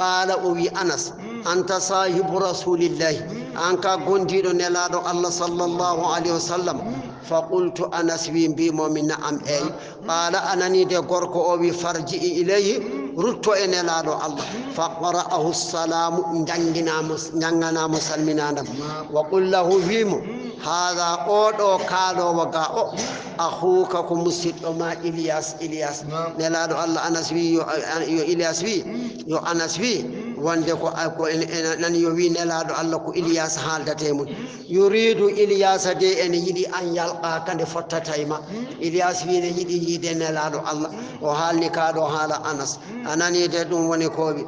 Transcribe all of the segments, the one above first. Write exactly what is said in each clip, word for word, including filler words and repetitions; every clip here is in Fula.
Qala, o wi Anas, anta sahibu rasulillahi, an ka gondiɗo nelaɗo Allah sallallahu alaihi wasallam. Fa qultu, Anas wi, mbimo mi, na'am, eyi. Qala, anani de gorko o wi, farji'i ilayhi, rutto e nelaɗo Allah. Fa qara'ahu salamu, janginamo, janganamo salminadam. Wa qul lahu, wimo, hada, oɗo kalowo ga o, akhuka, ko musidɗo ma Ilyas. Ilyas. Nelaɗo Allah, Anas wi, yo, yo Ilyas wi, yo Anas wi, wonde ko, ko en, en nani yo wi nelaɗo Allah ko Ilyas haaldate mum. Yuridu, Ilyasa de ene yiɗi, an yalqa, ka nde fottata e ma. Ilyas wi ne yiɗi yiide nelaɗo Allah. O haalni ka ɗo haala Anas. Anani de ɗum woni ko wi.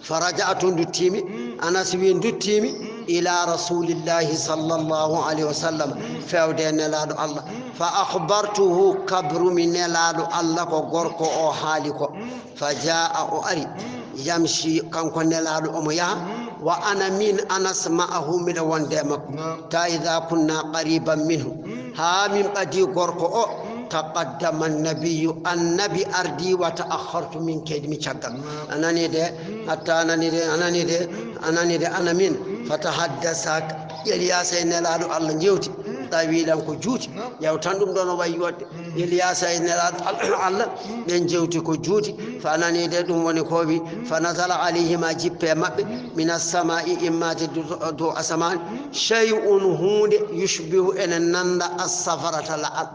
Faraja'tu, nduttimi. Anas wi, nduttimi ila rasulillahi sallallahu alaihi wasallam, fewde nelaɗo Allah. Fa akhbartuhu, kabrumi nelaɗo Allah ko gorko o haali ko. Fa jaa, o ari, yamshi, kanko nelaɗo omo yaha, wa ana, min Anas, ma'ahu, miɗo wonde e makko. Ta idha kunna qariban minhu, ha min ɓadi gorko o, taqaddama annabiyyu, annabi ardi, wa ta'akhkhartu, min keedimi caggal. Anani de, hatta anani de, anani de, anani de, ana min. Fa tahaddasa, Ilyasa e nelaɗo Allah jewti, tawilan ko juuti, yewtan ɗum ɗon o wayi yodde. Ilyasa e nelaɗo Al-, Allah, ɓen jewti ko juuti. Fa anani de ɗum woni ko wi. Fa nazala alayhima, jippe maɓɓe, min as-sama'i, immade du-, dow asaman, shay'un, hunde, yushbihu, ene nanda, as-safrata, la'al.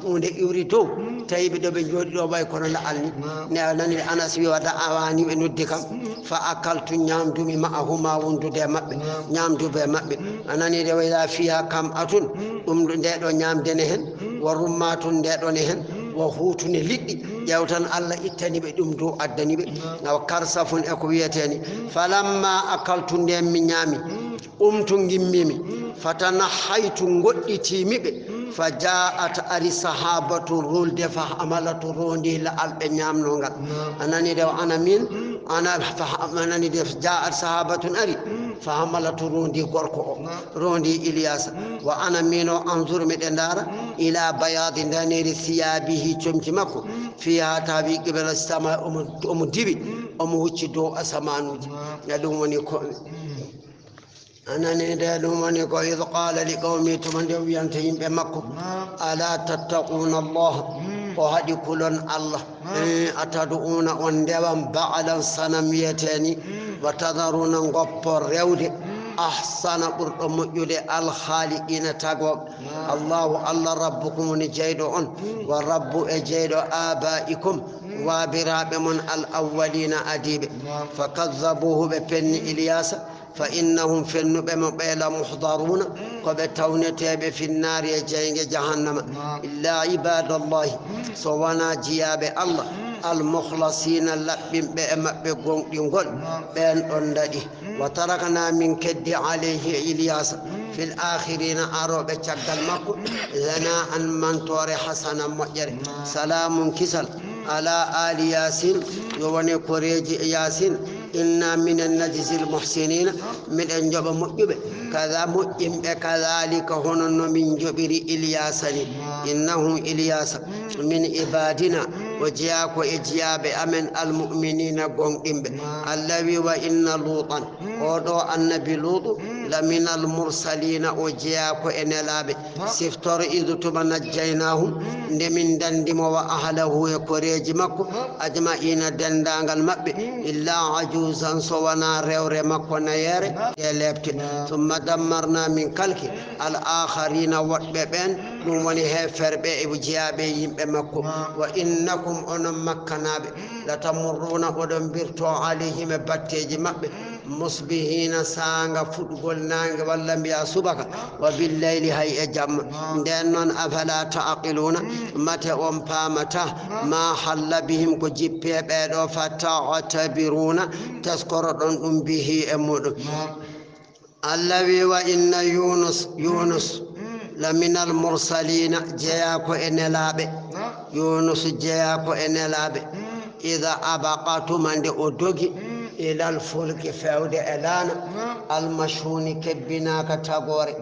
Hunde iwri dow, tawi ɓe ɗo ɓe jooɗi ɗo way kono la'al ni. Ne a nani Anas wi, wa da'awani, ɓe noddi kam. Fa akaltu, ñamdumi, ma'ahuma, wondude e maɓɓe, ñamdu be maɓɓe. A nani de, wa idha fiha kam'atun, ɗum nde ɗo ñamde ne hen, wa rummatun, nde ɗo ne hen, wa hutune liɗɗi. Ƴewtan Allah ittani ɓe ɗum dow, addani ɓe. Wa karsafun e ko wiyeteni. Falamma akaltu, nden mi ñaami, qumtu, ngimmimi. Fatanahaytu, ngoɗɗitimi ɓe. Fa ja'at, ari, sahabatun, rulde, fa hamalatu, rondi la'al ɓe ñamno ngal. A nani de, wa ana min, ana, fa, a nani de, ja'at sahabatun, ari, fa hamalatu, rondi gorko o, rondi Ilyasa. Wa ana min o, anzur, miɗe ndaara, ila bayadi, daneri, thiyabihi, comci makko, fiha, tawi, qibala sama, omo, omo diwi, omo hucci dow asamanuji. Ya ɗum woni ko A nani de, ɗum woni ko, id qala li qawmi, tuma nde wiyanta yimɓe makko, ala tattaquna Allah, ko haɗi kulon Allah? Eh, atad'una, on ndewan ba'alan, sanam wiyeteni, wa tadharuna, ngoppo rewde, ahsana, ɓurɗo moƴƴude, al khaliqina, tagoɓe. Allahu Allah, rabbukum, woni jeyɗo on, wa rabbu, e jeyɗo, abaikum, waabiraaɓe mon, al awwalina, adiiɓe. Fa kadhabuhu, ɓe penni Ilyasa, fa innahum, fennuɓe mo ɓe, la muhdaruna, ko ɓe tawneteeɓe, fi nnaari, e jeyge jahannama. Illa ibadallahi, so wonaa jiyaaɓe Allah, al mukhlasina, laɓɓinɓe e maɓɓe goonɗingol, ɓeen ɗon ndaɗi. Wa tarakna, min keddi, alayhi, e Ilyasa, fil akhirina, arooɓe caggal makko, sana'an, mantoore, hasana, moƴƴere. Salamun, kisal, ala ali Yasin, yo wone koreeji Yasin. Inna minen najzil muhsinina, miɗen njoɓa moƴƴuɓe. Kada moƴƴinɓe, kadhalika, hono no min njoɓiri Ilyasa ni. Innahum, Ilyasa, min ibadina, o jeyaa ko e jiyaaɓe amen, almu'minina, goonɗinɓe. Allah wi, wa inna Lutan, oɗo annabi Lutu, la minal mursalina, o jeyaa ko e nelaaɓe. Siftor, id, tuma, najjaynahum, nde min dandi mo, wa ahlahu, e koreeji makko, ajma'ina, denndaangal maɓɓe, illa ajuzan, so wonaa rewre makko nayeere, e leepte. Summa dammarna, min kalki, al akharina, woɗɓe ɓeen, ɗum woni heeferɓe e jiyaaɓe yimɓe makko. Wa innakum, onon Makkanaaɓe, la tamurruna, oɗon mbirto, alayhim, e batteeji maɓɓe, musbihina, saanga fuɗgol naange, walla mbiya subaka, wa billeyli, hay e jamma. Nden noon, afala taqiluna, mate on paamata, ma halla bihim, ko jippe ɓeeɗo, fa ta'tabiruna, teskoroɗon ɗum, bihi, e muɗum. Allah wi, wa inna Yunus, Yunus, la minal mursalina, jeyaa ko e nelaaɓe. Yunus jeyaa ko e nelaaɓe. Ida abaqa, tuma nde o dogi, ilal fulki, fewde e laana, almashhuni, kebbinaaka tagoore.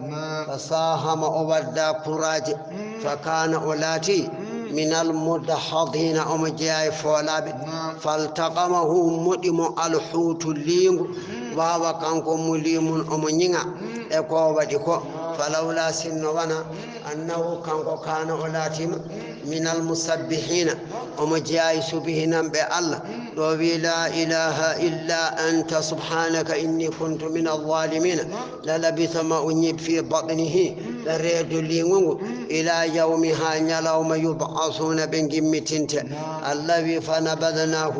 Fa sahama, o wadda kuraaje. Fa kana, o laati, من المدحضين, omo jeyaa e foolaaɓe. نعم. فالتقمه, moɗi mo, الحوت, liingu. مم. وهو, kanko, مليم, omo ñiŋa. مم. E ko o waɗi ko. نعم. فلولا, sinno wanaa, مم. أنه, kanko, كان, o laatiima, مم. من المسبحين, omo jeyaa e subihinanɓe Alla. مم. Ɗo wi'i, لا إله إلا أنت سبحانك إني كنت من الظالمين. نعم. للبث, ma o ñiiɓi, في بطنه, nder reedu liingu ngu, إلى يوم, haa ñalawma, يبعثون, ɓe ngimmitinte. Alla wi, فنبذناه,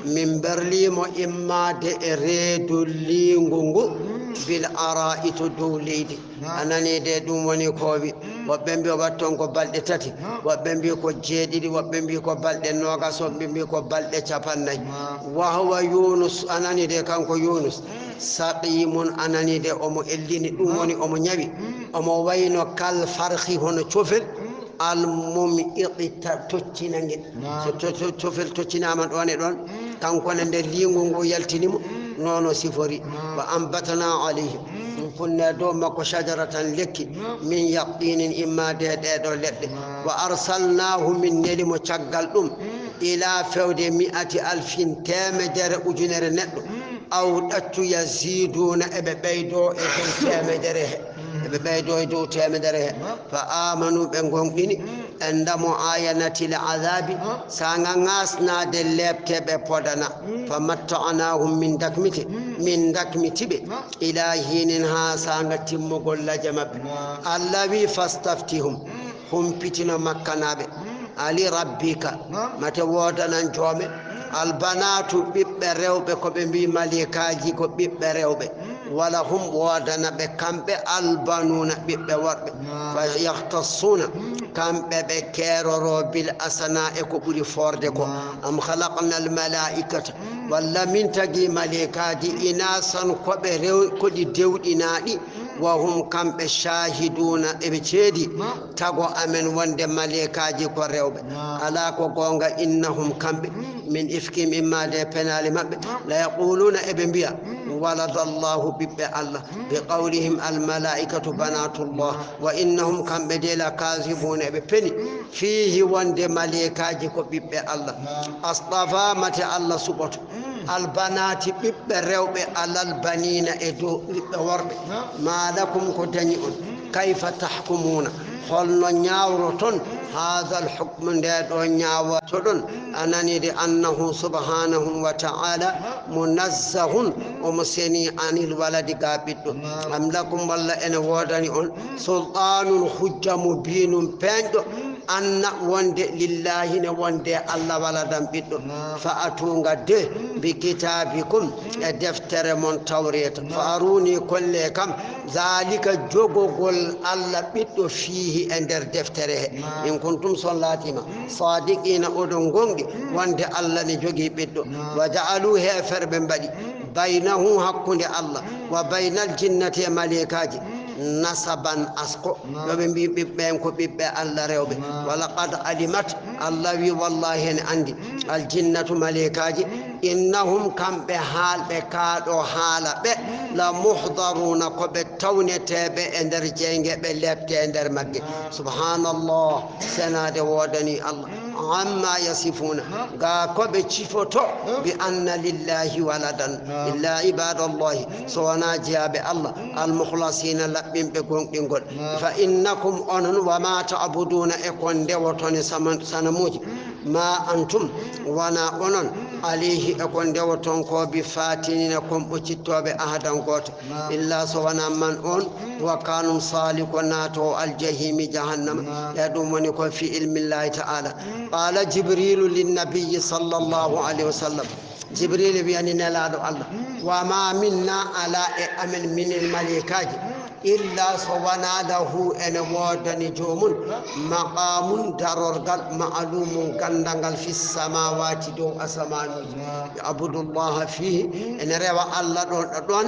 min berlii mo immaade e reedu liingu ngu, بالعراء, to dow leydi. A nanii de, ɗum woni ko o wi. Woɓɓe mbi o watton ko balɗe tati, woɓɓe mbi ko jeeɗiɗi, woɓɓe mbi ko balɗe noogas, woɓɓe mbi ko balɗe capannay. وهو يونس, a nanii de, kanko Yunus, سقيم, a nanii de, omo ellini, ɗum woni omo ñawi, omo wayno كالفراخ, hono cofel, المنقعة, ta-, toccinangel. Naam. So to-, to-, cofel toccinaama ɗoon e ɗoon, kanko ne nder liingu ngu yaltini mo, noon o sifori. Naam. وأنبتنا عليه, min punni e dow makko, شجرة, lekki, من يقطين, immaade e ɗee ɗoo leɗɗe. Naam. وأرسلناه, min neli mo caggal ɗum, إلى, feewde, مائة ألف, teemedere ujunere neɗɗo, أو, ɗaccu, يزيدون, eɓe ɓeydoo e dow teemedere he, eɓe ɓeydoo e dow teemedere he. فآمنوا, ɓe ngoonɗini, عند معاينة العذاب, saanga ŋaasnaade leepte ɓe podana. فمتعناهم, min dakmiti, min dakmiti ɓe, إلى حين, haa saanga timmugol laje maɓɓe. Alla wi, فاستفتهم, humpitino Makkanaaɓe. ألربك, mate woodanan Joome? البنات, ɓiɓɓe rewɓe, ko ɓe mbi maleykaaji ko ɓiɓɓe rewɓe. ولهم, woodana ɓe kamɓe, البنون, ɓiɓɓe worɓe. فيختصون, kamɓe ɓe keeroroo, بالأثنى, e ko ɓuri foorde ko. أم خلقنا الملائكة, walla min tagi maleykaaji, إناثا, ko ɓe rew-, ko ɗi dewɗinaaɗi, وهم, kamɓe, شاهدون, eɓe ceedi, tago amen wonde maleykaaji ko rewɓe. Alaa, ko goonga, إنهم, kamɓe, من إفكهم, immaade e penaali maɓɓe, ليقولون, eɓe mbiya, ولد الله, ɓiɓɓe Alla, بقولهم الملائكة بنات الله، وإنهم, kamɓe de, لكاذبون, eɓe peni, فيه, wonde maleykaaji ko ɓiɓɓe Alla. أصطفى, mate Alla suɓoto, البنات, ɓiɓɓe rewɓe, على البنين, e dow ɓiɓɓe worɓe. ما لكم, ko dañi on? كيف تحكمون, holno ñaawroton? هذا الحكم, nde ɗo ñaawotoɗon? A nanii de, أنه سبحانه وتعالى منزه, omo senii, عن الولد, ga ɓiɗɗo. أم لكم, walla ene woodani on, سلطان, hujja, مبين, peeñɗo, أن, wonde, لله, ne wonde Alla, ولدا, ɓiɗɗo. فأتوا, ngaddee, بكتابكم, e deftere mon Tawreeta. فأروني, kollee kam, ذلك, jogogol Alla ɓiɗɗo, فيه, e nder deftere he. إن كنتم, so on laatiima, صادقين, oɗon goonɗi, wonde Alla ne jogii ɓiɗɗo. وجعلوا, heeferɓe mbaɗi, بينه, hakkunde Alla, وبين الجنة, e maleykaaji, نسبا, asko. Yo ɓe mbi ɓiɓɓe en ko ɓiɓɓe Alla rewɓe. ولقد علمت, Alla wi, wallaahi ene anndi, الجنة, maleykaaji, إنهم, kamɓe haalɓe kaa ɗo haala ɓe, لمحضرون, ko ɓe tawneteeɓe e nder jeynge, ɓe leepte e nder magge. Subhanallah, senaade woodanii Alla. عما يصفون, ga ko ɓe cifoto, بأن لله ولدا, إلا عباد الله, so wonaa jeyaaɓe Alla, المخلصين, laɓɓinɓe goonɗingol. فإنكم, onon, وما تعبدون, e ko ndewoton e sama-, sanamuuji, ما أنتم, wonaa onon, عليه, e ko ndewoton ko, بفاتنين, kon ɓoccittooɓe, أحدا, gooto. Illaa so wonaa man on, wa kaanum saali ko naatoowo aljahiimi, jahannama. E ɗum woni ko fi ilmillaahi ta'aala. Qaala Jibriilu linnabiyyi sallallaahu alayhi wa sallam. Jibriilu wiyani Nelaaɗo Allah, wa maa minnaa, alaa e amen minen maleykaaji, illaa so wonaa lahu ene woodani joomum maqaamun darorgal, ma'luumun ganndangal, fi samaawaati dow asamaanuuji. Ya'budullaaha fiihi, ene rewa Allah ɗon ɗo ɗon,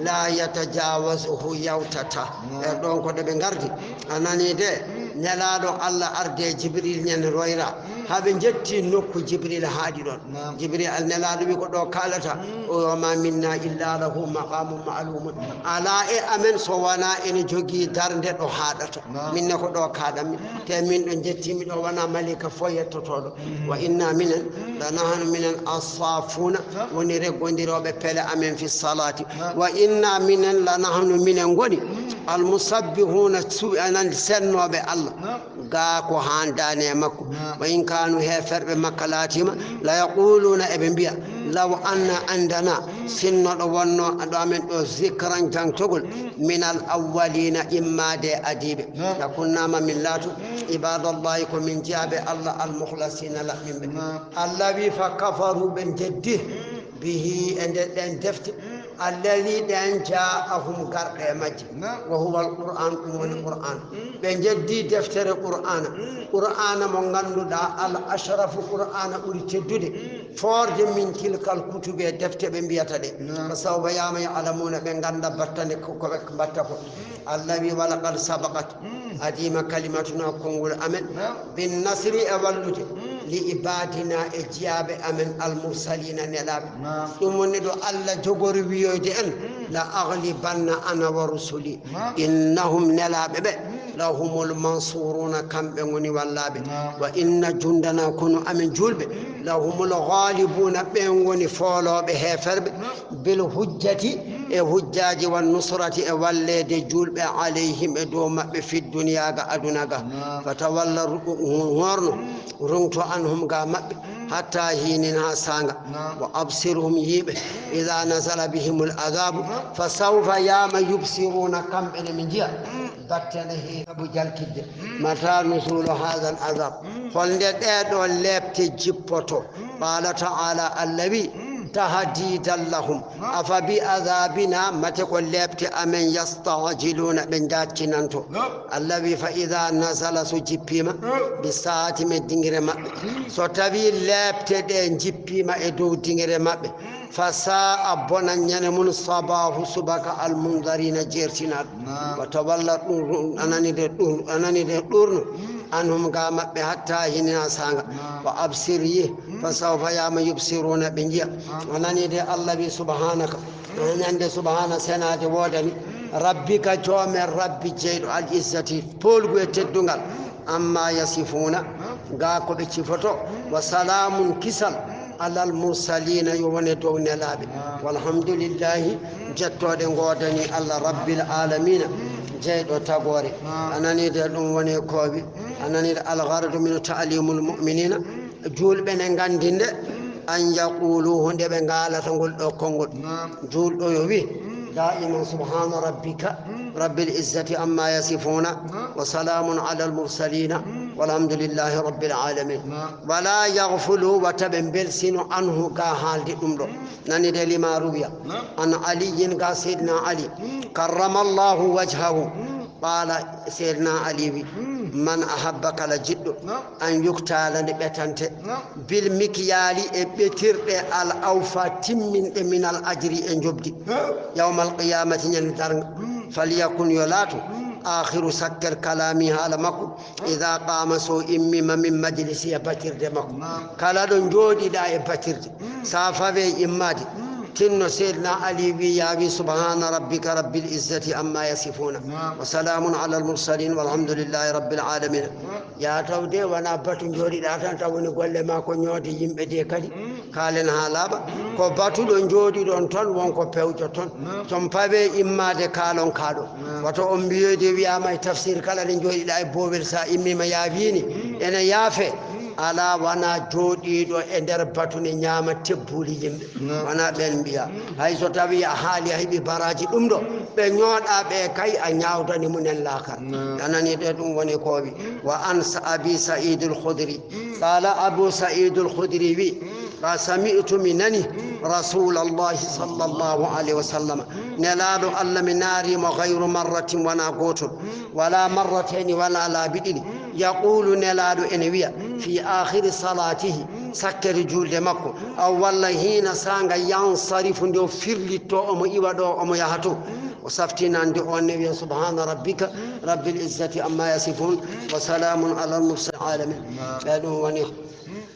laa yatajaawazuhu yawtataa. Ɓen ɗon ko ɗo ɓe ngardi. A nanii de, Nelaaɗo Allah arde Jibriil ñande royra. Haa ɓe njetti nokku Jibril haaɗi ɗon. Naam. Jibril al nelaaɗo wi ko ɗo kaalata. Mm. O yo ma minna illa lahu maqamun ma'lumun. Alaa e amen so wonaa ene jogii darnde ɗo haaɗata. Naam. Min ne ko ɗo kaaɗanmi. Mm. Te min ɗo njetti, miɗo wona malika fof yettotooɗo. Mm. Wa inna minen, mm, la nahnu minen as-saffuna, naam, woni reggondirooɓe pele amen fi salati. Naam. Wa inna minen la nahnu minen ngoni, mm, al musabbihuna, su-, anan sennooɓe Allah. Naam. Gaa ko haandaani e makko. Naam. Wa in kaanu, heeferɓe Makka laatiima, mm, la yaquluuna, eɓe mbiya, mm, law anna indana, mm, sinno ɗo wonno ɗo amen ɗo zikran, jangtogol, mm, min al awwalina, immaade e adiiɓe. Naam. La kunna, ma min laatu, mm, ibadallahi, ko min jiyaaɓe Allah, al mukhlasina, laɓɓinɓe. Naam. Allah wi, fa kafaru, ɓe jeddi, mm, bihi, e nder ɗen defte, mm, alladi, ɗen, jaa'ahum, garɗe e majje. Naam. Wa huwa al-Qur'an, ɗum woni, mm, Qur'an. Mm. Ɓe njeddi deftere Qur'ana. Mm. Qur'ana mo ngannduɗaa al ashrafu, Qur'ana ɓuri teddude. Mm. Foorde min tilkal kutubi, e defte ɓe mbiyata ɗe. Naam. Fa sawfa, yawma ya'lamuna, ɓe ngannda battane ko, ko ɓe mbatta ko. Mm. Allah wi, wa laqad sabaqat, mm, adiima kalimatuna, konngol amen. Naam. Bin nasri, e wallude, mm, li ibadina, e jiyaaɓe amen, al mursalina, nelaaɓe. Naam. Ɗum woni ɗo Allah jogori wiyoyde en, mm, la aghlibanna ana wa rusuli. Naam. Innahum, nelaaɓe ɓe, mm, la humul mansuruna, kamɓe ngoni wallaaɓe. Naam. Wa inna jundana, kono amen juulɓe, mm, la humul ghalibuna, ɓen ngoni foolooɓe heeferɓe. Naam. Bil hujjati, mm, e hujjaaji, wan nusrati, e walleede juulɓe, alayhim, e dow maɓɓe, fi duniya, ga aduna ga. Naam. Fatawalla, ru-, hu-, horno, mm, rungto, anhum, ga maɓɓe, mm, hatta hinin, haa saanga. Naam. Wa absirhum, yiiɓe, mm, idha nazala bihimul adhabu, naam, fa sawfa, yawma yubsiruna, kamɓe ne ɓe njiya, mm, battane he sabu jalkidde. Mm. Mata nuzulu hadha al adhab? Mm. Holnde ɗee ɗoo leepte jippoto? Mm. Qala ta'ala, Allah wi, mm, tahdidan lahum. Naam. Afa bi adhabina, mate ko leepte amen, yasta'jiluna, ɓe njaccinanto. Naam. Allah wi, fa idha nazala, so jippiima, naam, bi saati, e dingire maɓɓe. Mm. So tawi leepte ɗe jippiima e dow dingire maɓɓe, mm, fa sa'a, bonan ñande mum, sabahu, subaka, al mundarina, jeertinaaɗo. Naam. Wa tawalla, ɗum, ɗum, anani de ɗum, anani de ɗurno. Mm. Anhum, ga maɓɓe, hatta hinin, haa saanga. Naam. Wa absir, yi, mm, fa sawfa, yawma yubsiruna, ɓe njiya. Naam. Anani de Allah wi, subhanaka. Mm. Ñande subhana, senaade woodani. Mm. Rabbika, joomen, Rabbi jeyɗo, al izzati, poolgu e teddungal. Mm. Amma yasifuna, naam, ga ko ɓe cifoto. Mm. Wa salamun, kisal, mm, alal mursalina, yo wone dow nelaaɓe. Naam. Walhamdulillahi, mm, jettooɗe ngoodani Allah, Rabbil alamina, mm, jeyɗo tagoore. Naam. Anani de ɗum woni koowi. Mm. Anani de, al gharadu min ta'limul mu'minina. Mm. Juulɓe ne nganndi nde, mm, an yaqulu, hunde ɓe ngaalata ngol ɗo konngol. Naam. Juulɗo yo wi, mm, daiman, subhana rabbika, mm, rabbil izzati amma yasifuna, naam, wa salamun alal mursalina, mm, walhamdulillahi rabbil alamin. Naam. Wala yaghfulu, wata ɓe mbelsino, anhu, ga haalde ɗum ɗo. Mm. Nani de, lima ruwiya, naam, an Aliyin, ga Seydina Ali, mm, karramallahu wajhahu. Mm. Qala, Seydina Ali wi, mm, man ahabba, kala jiɗɗo, naam, an yuktala, nde ɓetante, naam, bil mikyali, e ɓetirɗe al awfa, timminɗe, min al ajri, e njoɓdi, naam, yawmal qiyamati, ñande darnga, mm, falyakun, yo laatu, mm, akhiru, sakkel, kalami, haala makko, naam, idha qama, so immima, min majlisi, e batirde makko. Naam. Kala ɗo jooɗiɗa e batirde, mm, sa fawe immaade, mm, tinno Seydina Ali wi, ya wi, subhana rabbika rabbil izzati amma yasifuna. Naam. Wa salamun alal mursalin walhamdulillahi rabbil alamin. Naam. Ya taw de wona batu jooɗiɗa tan, taw woni golle ma ko ñoode yimɓe de kadi. Mm. Kaalen haa laaɓa. Mm. Ko batuɗo jooɗiɗon ton, won ko pewjo ton. Naam. Ton pawe immaade kaalon kaaɗo. Naam. Wato on mbiyoyde wiyama e tafsir kala nde jooɗiɗa e boowel sa immima ya wiini. Mm. Ene yaafe. Mm. Alaa, wona jooɗiiɗo e nder batu ne ñaama tebbuuli yimɓe. Naam. Wona ɓeen mbiya. Mm. Hay so tawi a haali a heɓi baraaji ɗum ɗo, mm, ɓe ñooɗa ɓe kay a ñaawdani mumen laakara. Naam. A nani de, ɗum woni ko o wi. Mm. Wa an sa-, Abi Sa'id al-Khudri. Mm. Qala Abu Sa'id al-Khudri wi, mm, ka sami'tu, mi nani, mm, Rasulallahi sallallahu alayhi wa sallam. Mm. Nelaaɗo Allah mi naari mo ghayru marratin, wona gootol. Mm. Wala marratayni, wala laabi ɗiɗi. Mm. Yaqulu, Nelaaɗo ene wiya, mm, fi akhiri salatihi, mm, sakkere juulde makko, mm, aw walla hina saanga yansarifu, nde o firlitto, omo iwa ɗo, omo yaha to. Mm. O saftinande on ne wiya, subhana rabbika, mm, rabbil izzati amma yasifun, mm, wa salamun alal mursalin alamin. Naam. Ɓe ɗum woni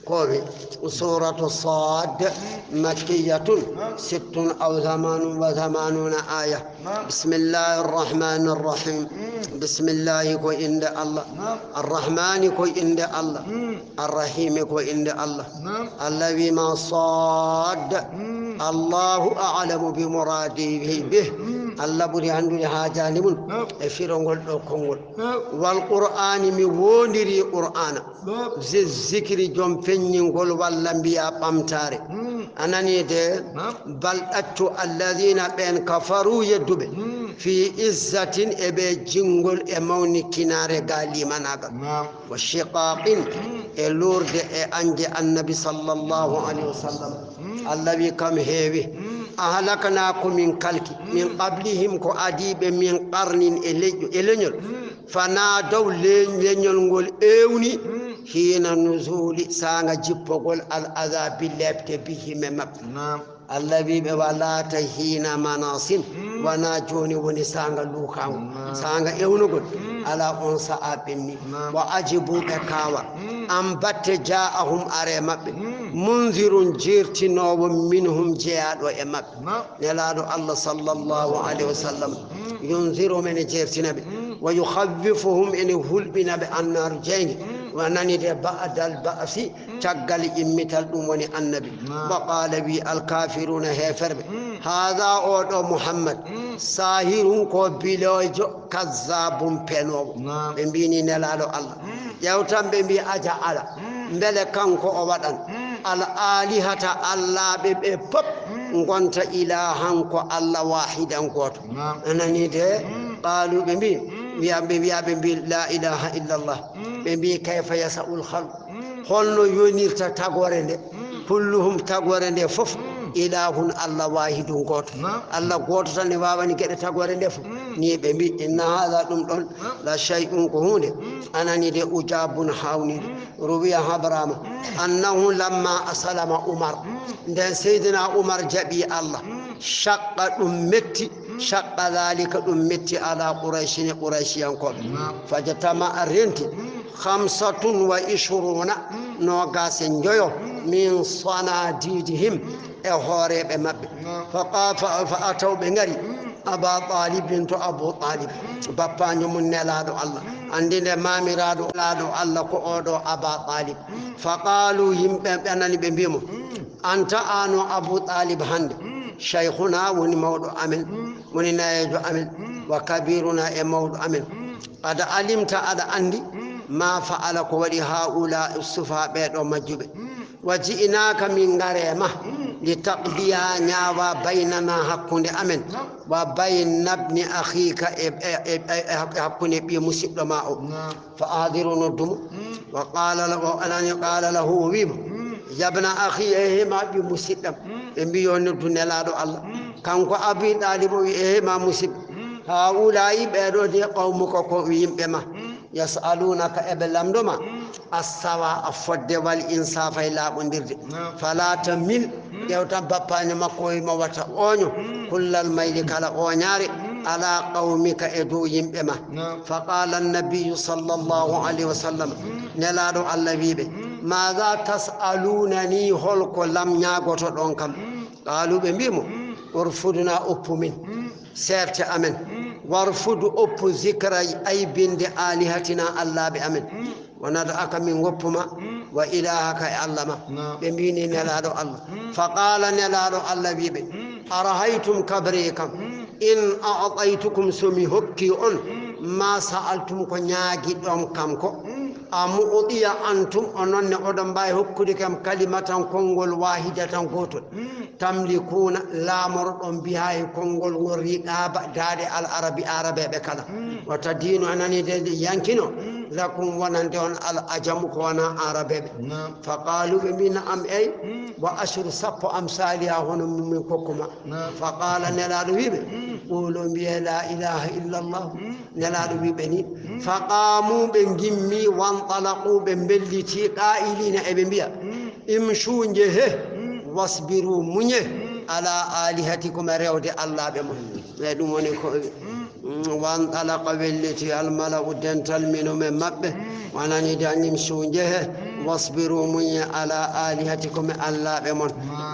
Kowi, Suratu Sad, Makkiyatun, sittun aw thamanun wa thamanuna aya. Bismillahir Rahmanir Rahim. Bismillahi ko innde Allah. Ar-Rahmani ko innde Allah. Ar-Rahimi ko innde Allah. Allah wi ma Sad. Allahu a'lamu bi muradihi bih. Allah ɓuri anndude haajani mun e firongol ɗo konngol. Wal Qur'ani, mi wondiri Qur'ana. Zi zikri, jom feññingol walla mbiya ɓamtaare. A nani de? Bal ɗaccu, alladhina, ɓen, kafaru, yedduɓe, fi izzatin, e ɓe jingol e mawnikinaare ga limanagal. Wa shiqaqin, e lurde e anje Annabi sallallahu alayhi wa sallam. Allah wi kam heewi. Ahlakna, ko min kalki, min qablihim, ko adiɓe min, qarnin, e leƴƴo, e leñol. Fanadaw, le-, leñol ngol ewni, hina nuzuli, saanga jippogol, al azabi, lepte, bihim, e maɓɓe. Allah wi ɓe, wala ta hina manasin, wona joni woni saanga lukango, saanga ewnugol, ala on sa'a ɓenni. Wa ajibu, ɓe kawa, an batte, ja'ahum, are maɓɓe, munzirun, jertinowo, minhum, jeyaɗo e maɓɓe. Nelaɗo Allah sallallahu alayhi wa sallam, yunziru, men e jertina ɓe, wa yukhawwifuhum, ene hulɓina ɓe, annaru, jeyge, wa nani de, ba'dal ba'si, caggal immital, ɗum woni Annabi. Wa qala, wi alkafiruna, heeferɓe, hadha, oɗo Muhammad, sahirun, ko bilojo, kazzabun, penowo. Ɓe mbini Nelaɗo Allah, ƴewtan, ɓe mbi aja ala, mbele kanko o waɗan al alihata, allaaɓe ɓe pop ngonta ilahan, ko Allah, wahidan, goto. A nani de? Qalu, ɓe mbi, wiya ɓe, wiya ɓe mbi, la ilaha illallah. Ɓe mbi, kayfa yasa'ul khalq? Holno yonirta tagore nde? Kulluhum, tagore nde fof, ilahun, Allah, wahidun, goto. Allah goto tan ne wawani geɗe tagore nde fof. Ni ɓe mbi, inna hadha, ɗum ɗon, la shay'un, ko hunde, a nani de, ujabun, hawni. Ruwiya, habrama, annahu lamma asalama Umar, nden Seydina Umar jaɓi Allah, shaqqa, ɗum metti, shaqqa dhalika, ɗum metti, ala Qurayshin, e Qurayshiyankoɓe. Fajtama'a, renti, khamsatun wa ishruna, nogas e njoyo, min sanadidihim, e hooreeɓe maɓɓe. Fa qa-, fa, fa ataw, ɓe ngari, Aba Talibin, to Abu Talib, bappaanjo mum Nelaaɗo Allah. Anndi nde maamiraaɗo Nelaaɗo Allah ko oɗo Aba Talib. Fa qalu, yimɓe ɓe nani, ɓe mbii mo, anta, ano Abu Talib hannde, shaykhuna, woni mawɗo amen, woni nayeejo amen, wa kabiruna, e mawɗo amen. Qad alimta, aɗa anndi, ma fa'ala, ko waɗi, haula, sufa, ɓeeɗo majjuɓe. Wa ji'inaka, min ngare ma, li taqdiya, ñaawa, baynana, hakkunde amen, wa bayna bni akhika, e, e, e, e, e hakkunde ɓiye musiɗɗo ma o. Fa ahdiru, noddu mo. Wa qala la-, wa anani qala lahu, o wi mo, yabna akhi, e he ma ɓiye musiɗɗam. Ɓe mbi yo noddu Nelaaɗo Allah. Kanko Abi Talib o wi, e he ma musiɗɗo. Haula'i, ɓeeɗo de, qawmuka, ko yimɓe ma. Yas'alunaka, eɓe lamndo ma, assawa, a fodde, wal insafa, e laaɓondirde. Fala tamil, ƴewtan bappaani makko o, mo wata ooño, kullal mayli, kala ooñaare, ala qawmika, e dow yimɓe ma. Fa qala annabiyu sallallahu alayhi wa sallam, Nelaaɗo Allah wi ɓe, maza tas'alunani, holko lam ñaagotoɗon kam? Qalu, ɓe mbi mo, urfudna, oppu min. Seerte amen. Warfud, oppu, zikra, aybinde, alihatina, allaaɓe amen. Wa nad'aka, min woppu ma, wa ilahaka, e Allah ma. Ɓe mbini Nelaaɗo Allah. Fa qala, Nelaaɗo Allah wi ɓe, arahaytum, kabri kam, in a'taytukum, so mi hokki on, ma sa'altum, ko ñaagiɗon kam ko, a mu'tiya antum, onon ne oɗon mbaawi hokkude kam, kalimatan, konngol, wahidatan, gootol. Tamlikuna, laamoroɗon biha, e konngol ngol, riqaba, daaɗe al arabi, arabeɓe kala. Wa tadinu, a nani de, de yankino, lakum, wonande on, al ajamu, ko wona arabeɓe. Fa qalu, ɓe mbi, na'am, ey, wa ashru, sappo, amsaliha, hono min kokkuma. Fa qala, Nelaaɗo wi ɓe, qulu, mbiye, la ilaha illa Allah. Nelaaɗo wi ɓe ni. Fa qamu, ɓe ngimmi, wantalaqu, ɓe mbelliti, qailina, eɓe mbiya, imshu, njehe, wasbiru, muñe, ala alihatikum, e rewde allaaɓe mon. E ɗum woni ko, mm, wantalaqa, welliti, almala'u, dental, minum, e maɓɓe, wanani de, an imshu, njehe, واصبروا، muñee, على آلهتكم, e allaaɓe mon.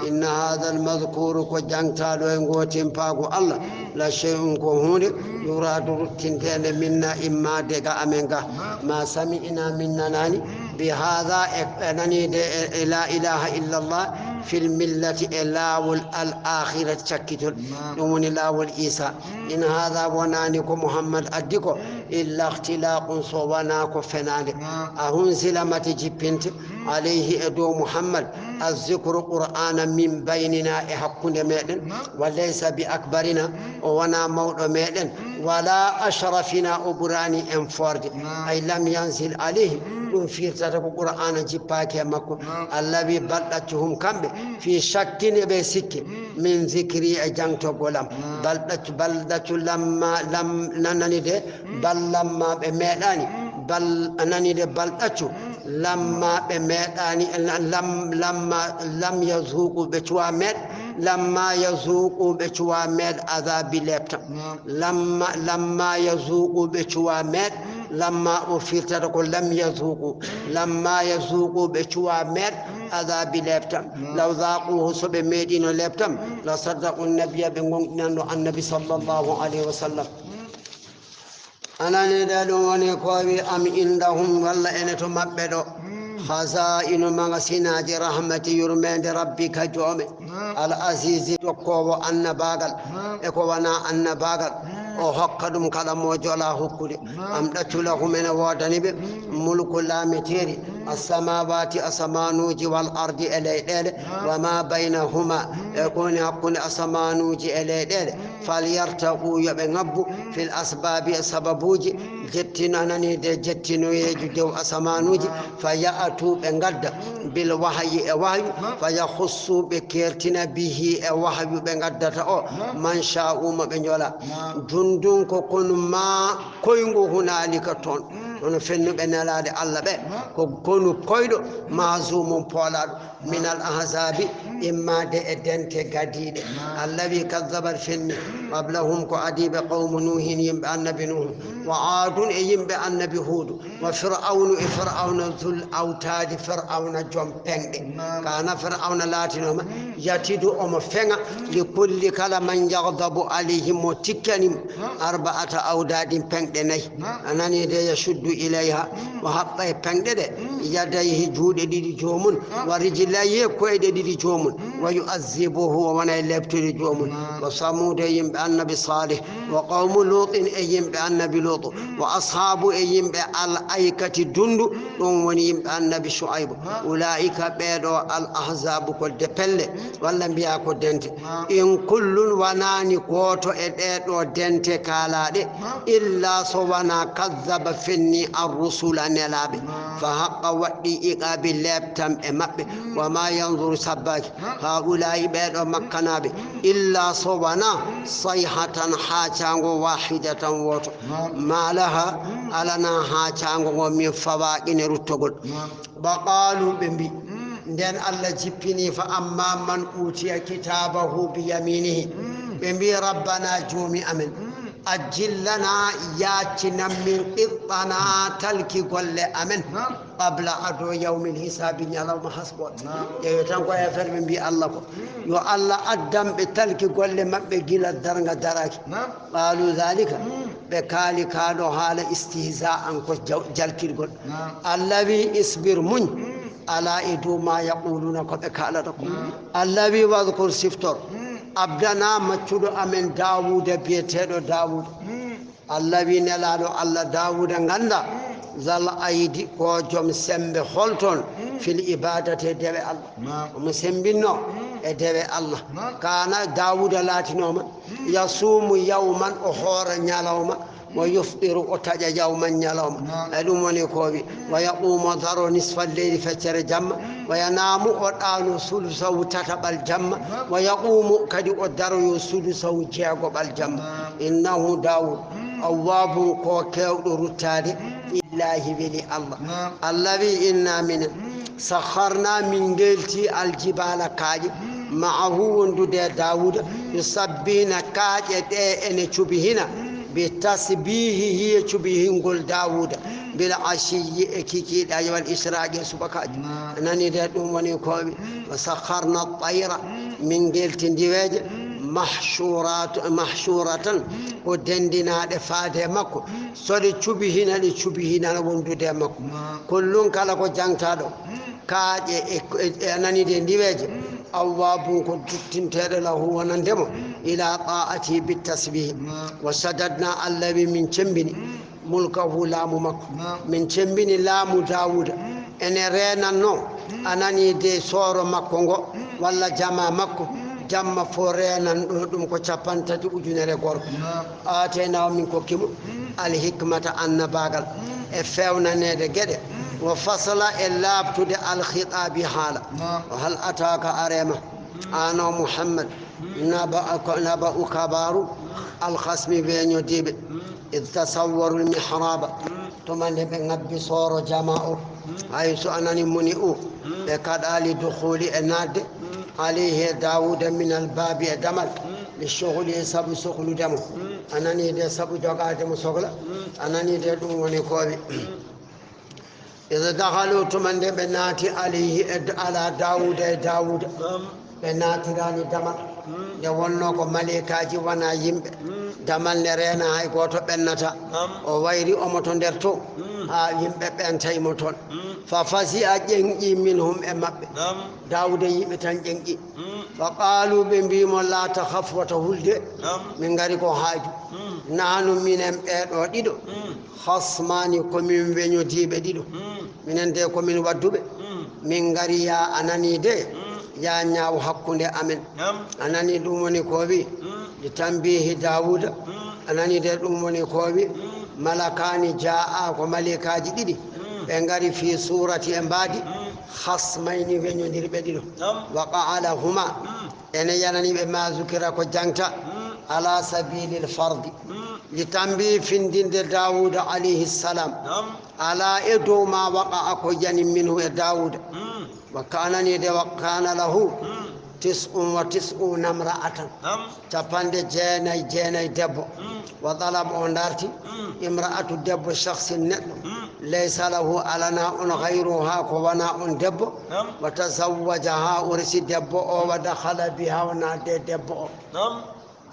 Inna haadal madkuuru, ko jangtaaɗo e ngoo timpaagu Allah, la shay'un, ko huunde, yuraadu, ruttinteende, minna, immaade ga amen ga. Ma sami'na, min nanaani, bi haada, e, e naniide e, e la ilaha illallah, fil millati, e laawol al akhirati, cakkitol. Ɗum woni laawol Isa. In haada, wonaani ko Muhammad addi ko, illa ikhtilaqun, so wanaa ko fenaande. A hunsila, mate jippinte, alayhi, e dow Muhammad, azzikru, Qur'aana, min baynina, e hakkunde meɗen, wa laysa bi akbarina, o wanaa mawɗo meɗen, wala ashrafina, o ɓuraani en forde. Ay lam yanzil alayhi, ɗum firtata ko Qur'aana jippaaki e makko. Allah wi, bal ɗaccu hum kamɓe, fi shakkin, eɓe sikke, min zikri, e jangtogol am. Bal ɗaccu, bal ɗaccu lamma, lam, nanani de, bal lamma ɓe meɗaani, bal, a nani de, bal ɗaccu, lamma ɓe meɗaani, lam, lamma, lam yazuqu, ɓe cuwa meɗ, lamma yazuqu, ɓe cuwa meɗ azabi leptam. Lamma, lamma yazuqu, ɓe cuwa meɗ, lamma o firtata ko lam yazuqu, lamma yazuqu, ɓe cuwa meɗ azabi leptam. Law zaquhu, so ɓe meɗino leptam, la saddaqu nabiyya, ɓe gonɗinanno annabi sallallahu alayhi wa sallam. A nanii de, ɗum woni ko wi, am indahum, walla ene to maɓɓe ɗo, khaza'inu, magasinaaji, rahmati, yurmeende, rabbika, joome, al azizi, jokkoowo annabaagal, e ko wanaa annabaagal, o hokka ɗum kala mo jola hokkude. Am ɗaccu lahum, ene woodani ɓe, mulku, laameteeri, assamawati, asamanuuji, wal ardi, e leyɗeele, wa ma baynahuma, e ko woni hakkunde asamanuuji e leyɗeele. Falyartaqu, yo ɓe ngabbu, fil asbabi, e sababuuji, jettino, a nanii de, jettinoyeeju dow asamanuuji, fa ya'tu, ɓe ngadda, bil wahyi, e wahyu, fa yakhussu, ɓe kertina, bihi, e wahyu ɓe ngaddata o, man sha'u, mo ɓe njola. Jundun ko konu ma koyngu hunaalika toon. Kono fennuɓe nelaaɗe Allah ɓe, ko konu koyɗo, mahzumun poolaaɗo, minal ahzaabi, immaade e dente gadiiɗe. Allah wi, kazzabat, fenni, qablahum, ko adiiɓe, qawmu Nuuhin, yimɓe annabi Nuuhu, wa Aadun, e yimɓe annabi Huudu, wa Fir'awnu, e Fir'awna, zul awtaadi, Fir'awna joom peŋɗe. Kaana, Fir'awna laatinooma, yatidu, omo feŋa, li kulli, kala, man yaghdabu alayhi, mo tikkani mo, arba'ata awdaadin, peŋɗe nayi. A nanii de, yashuddu ilayha, o haɓɓa e peŋɗe ɗe, yadayhi, juuɗe ɗiɗi joomum, wa rijlayhi, koyɗe ɗiɗi joomum, wa yu'azzibuhu, o wona e leptude joomum. Wa Samuuda, e yimɓe annabi Saalih, wa qawmu Luutin, e yimɓe annabi Luutu, wa ashaabu, e yimɓe al aikati dundu, ɗum woni yimɓe annabi Shu'aybu. Ulaa'ika, ɓeeɗo, al ahzaabu, ko de pelle, walla mbiya ko dente. In kullun, wanaani gooto e ɗee ɗoo dente kaalaaɗe, illa so wanaa kazzaba, fenni, ar-rusula, nelaaɓe. Fa haqqa, waɗɗii, iqaabi, leptam e maɓɓe. Wa ma yanzuru, sabbaaki, haa'ulaa'i, ɓeeɗoo makkanaaɓe, illa so wanaa sayhatan, haacaango, waahidatan, wooto. Ma laha, alanaa haacaango ngo, min fawaaqin, ruttogol. Wa qaalu, ɓe mbi, nden Allah jippini, fa amma man uutiya kitaabahu bi yaminihi, ɓe mbi, rabbana, joomi amen, ajjil lana, yaaccinan min qittana, talki golle amen, qabla, ado, yawmil hisaabi, ñalawma hasbol. Ƴeewe tan ko affaire ɓe mbi Allah ko, yo Allah addan ɓe talki golle maɓɓe gila darnga daraaki. Qaalu dhalika, ɓe kaali kaa ɗoo haala istihza'an, ko jaw-, jalkirgol. Allah wi, isbir, muñ, ala, e dow ma yaquluna, ko ɓe kaalata ko. Allah wi, wadhkur, siftor, abdana, maccuɗo amen Daawuda, biyeteeɗo Daawuda. Allah wi, nelaaɗo Allah, Daawuda ngannda, zal aydi, ko joom semmbe holtoon, fil ibadati, e dewe Allah. Omo semmbinno e dewe Allah. Kaana, Daawuda laatinooma, yasuumu yawman, o hoora ñalawma, wa yuftiru, o taƴa yawman, ñalawma. E ɗum woni ko wi, wa yaqumu, o daro, nisfal leyli, feccere jamma, wa yanaamu, o ɗaano, sulusahu, tataɓal jamma, wa yaqumu, kadi o daroyo, sudusahu, jeegoɓal jamma. Innahu, Daawuda, awwaabun, ko keewɗo ruttaade, Illaahi, weli Allah. Allah wi, inna, minen, sakharna, min ngelti, aljibaala, kaaƴe, ma'ahu, wondude e Daawuda, yusabbihna, kaaƴe ɗe ene cubihina, bi tasbihihi, e cubihingol Daawuda, bil ashiyi e kikiiɗe, ayi wal israaji e subakaaji. Naam. A nani de, ɗum woni koowi. Mm. Wa sakharna tayra, mm, min ngelti ndiweeje, mm, mahshurat-, mahshuratan, mm, ko denndinaaɗe faade e makko. Mm. So ɗe cubi hina, ɗe cubi hina wondude e makko. Naam. Kullun kala ko jangtaaɗo. Mm. Kaaƴe e, e, e a nani de ndiweeje. Mm. Awwabun ko duttinteeɗo lahu wonande mo. Mm. Ila ta'ati bit tasbih. Naam. Wa shadadna, Allah wi min cembini. Mm. Mulkahu, laamu makko. Naam. Min cembini laamu Daawuda. Mm. Ene reenanno, mm, a nani de sooro makko ngo, mm, walla jama makko, mm, jamma fo reenanɗo ɗum ko cappanɗe tati ujunere gorko. Naam. Aataynahu, min kokki mo, mm, al hikmata, annabaagal, mm, e fewnaneede geɗe, mm, wa fasla, e laaɓtude al khitaabi haala. Naam. Wa hal ataaka, areema, mm, aan o Muhammad, naba, ko naba'u kabaaru, al khasmi, weñodiiɓe. Mm. Id tasawwaru al mihraba. Mm. Tuma nde ɓe ngabbi sooro jama o. Mm. Hay so a nani muni u. Mm. Ɓe kaɗaali dukhuli, e naatde. Mm. Alayhi, e Daawuda, min al baabi, e damal. Mm. Li shughli, sabu sohlude mo. Mm. A nani de, sabu jogaade mo sogla. Mm. A nani de, ɗum woni koowi. Mm. Iza dakhalu, tuma nde ɓe naati, alayhi, e d-, ala Daawuda, e Daawuda. Naam. Ɓe naatiraani damal. Mm. Nde wonnoo ko maleykaaji, wonaa yimɓe. Mm. Damal ne reena, hay gooto ɓennata. Naam. O wayri omo to nder to. Mm. Haa yimɓe ɓen tawi mo toon. Mm. Fa fazi'a, ƴeŋƴi, minhum, e maɓɓe. Naam. Daawuda yiɓe tan ƴeŋƴi. Mm. Fa qaalu, ɓe mbii mo, laa takhaf, wata hul de. Naam. Min ngari ko haaju. Mm. Nahnu, minen ɓee ɗoo ɗiɗo. Mm. Khasmaani, ko min weñodiiɓe ɗiɗo. Mm. Minen de ko min wadduɓe. Mm. Min ngari, yaa a nani de, mm, yaa ñaaw hakkunde amen. Naam. A nani ɗum woni ko wi. Mm. Li tanbihi Daawuda. Mm. A nani de ɗum woni ko wi. Mm. Malakaani jaa'a, ko maleykaaji ɗiɗi. Mm. Ɓe ngari fi suurati e mbaadi. Mm. Khasmayni, weñondirɓe ɗiɗo. Naam. Wa qa'ala huma. Mm. Ene yanani ɓe ma zukira ko jangta. Mm. Ala sabilil fardi. Mm. Li tanbihi, findinde Daawuda alayhi salam. Naam. Ala, e dow ma, waqa'a, ko yani, minhu, e Daawuda. Mm. Wa kaana ni de, wa kaana lahu, mm, tis'un wa tis'una imra'atan. Naam. Cappanɗe jeenay, jeenay debbo. Mm. Wa talaba, o darti, mm, imra'atu, debbo, shakhsin, neɗɗo. Mm. Laysa lahu, alana on, ghayruha, ko wona on debbo. Naam. Wa tazawwajaha, o resi debbo o, wa dakhala biha, o naatde debbo o. Naam.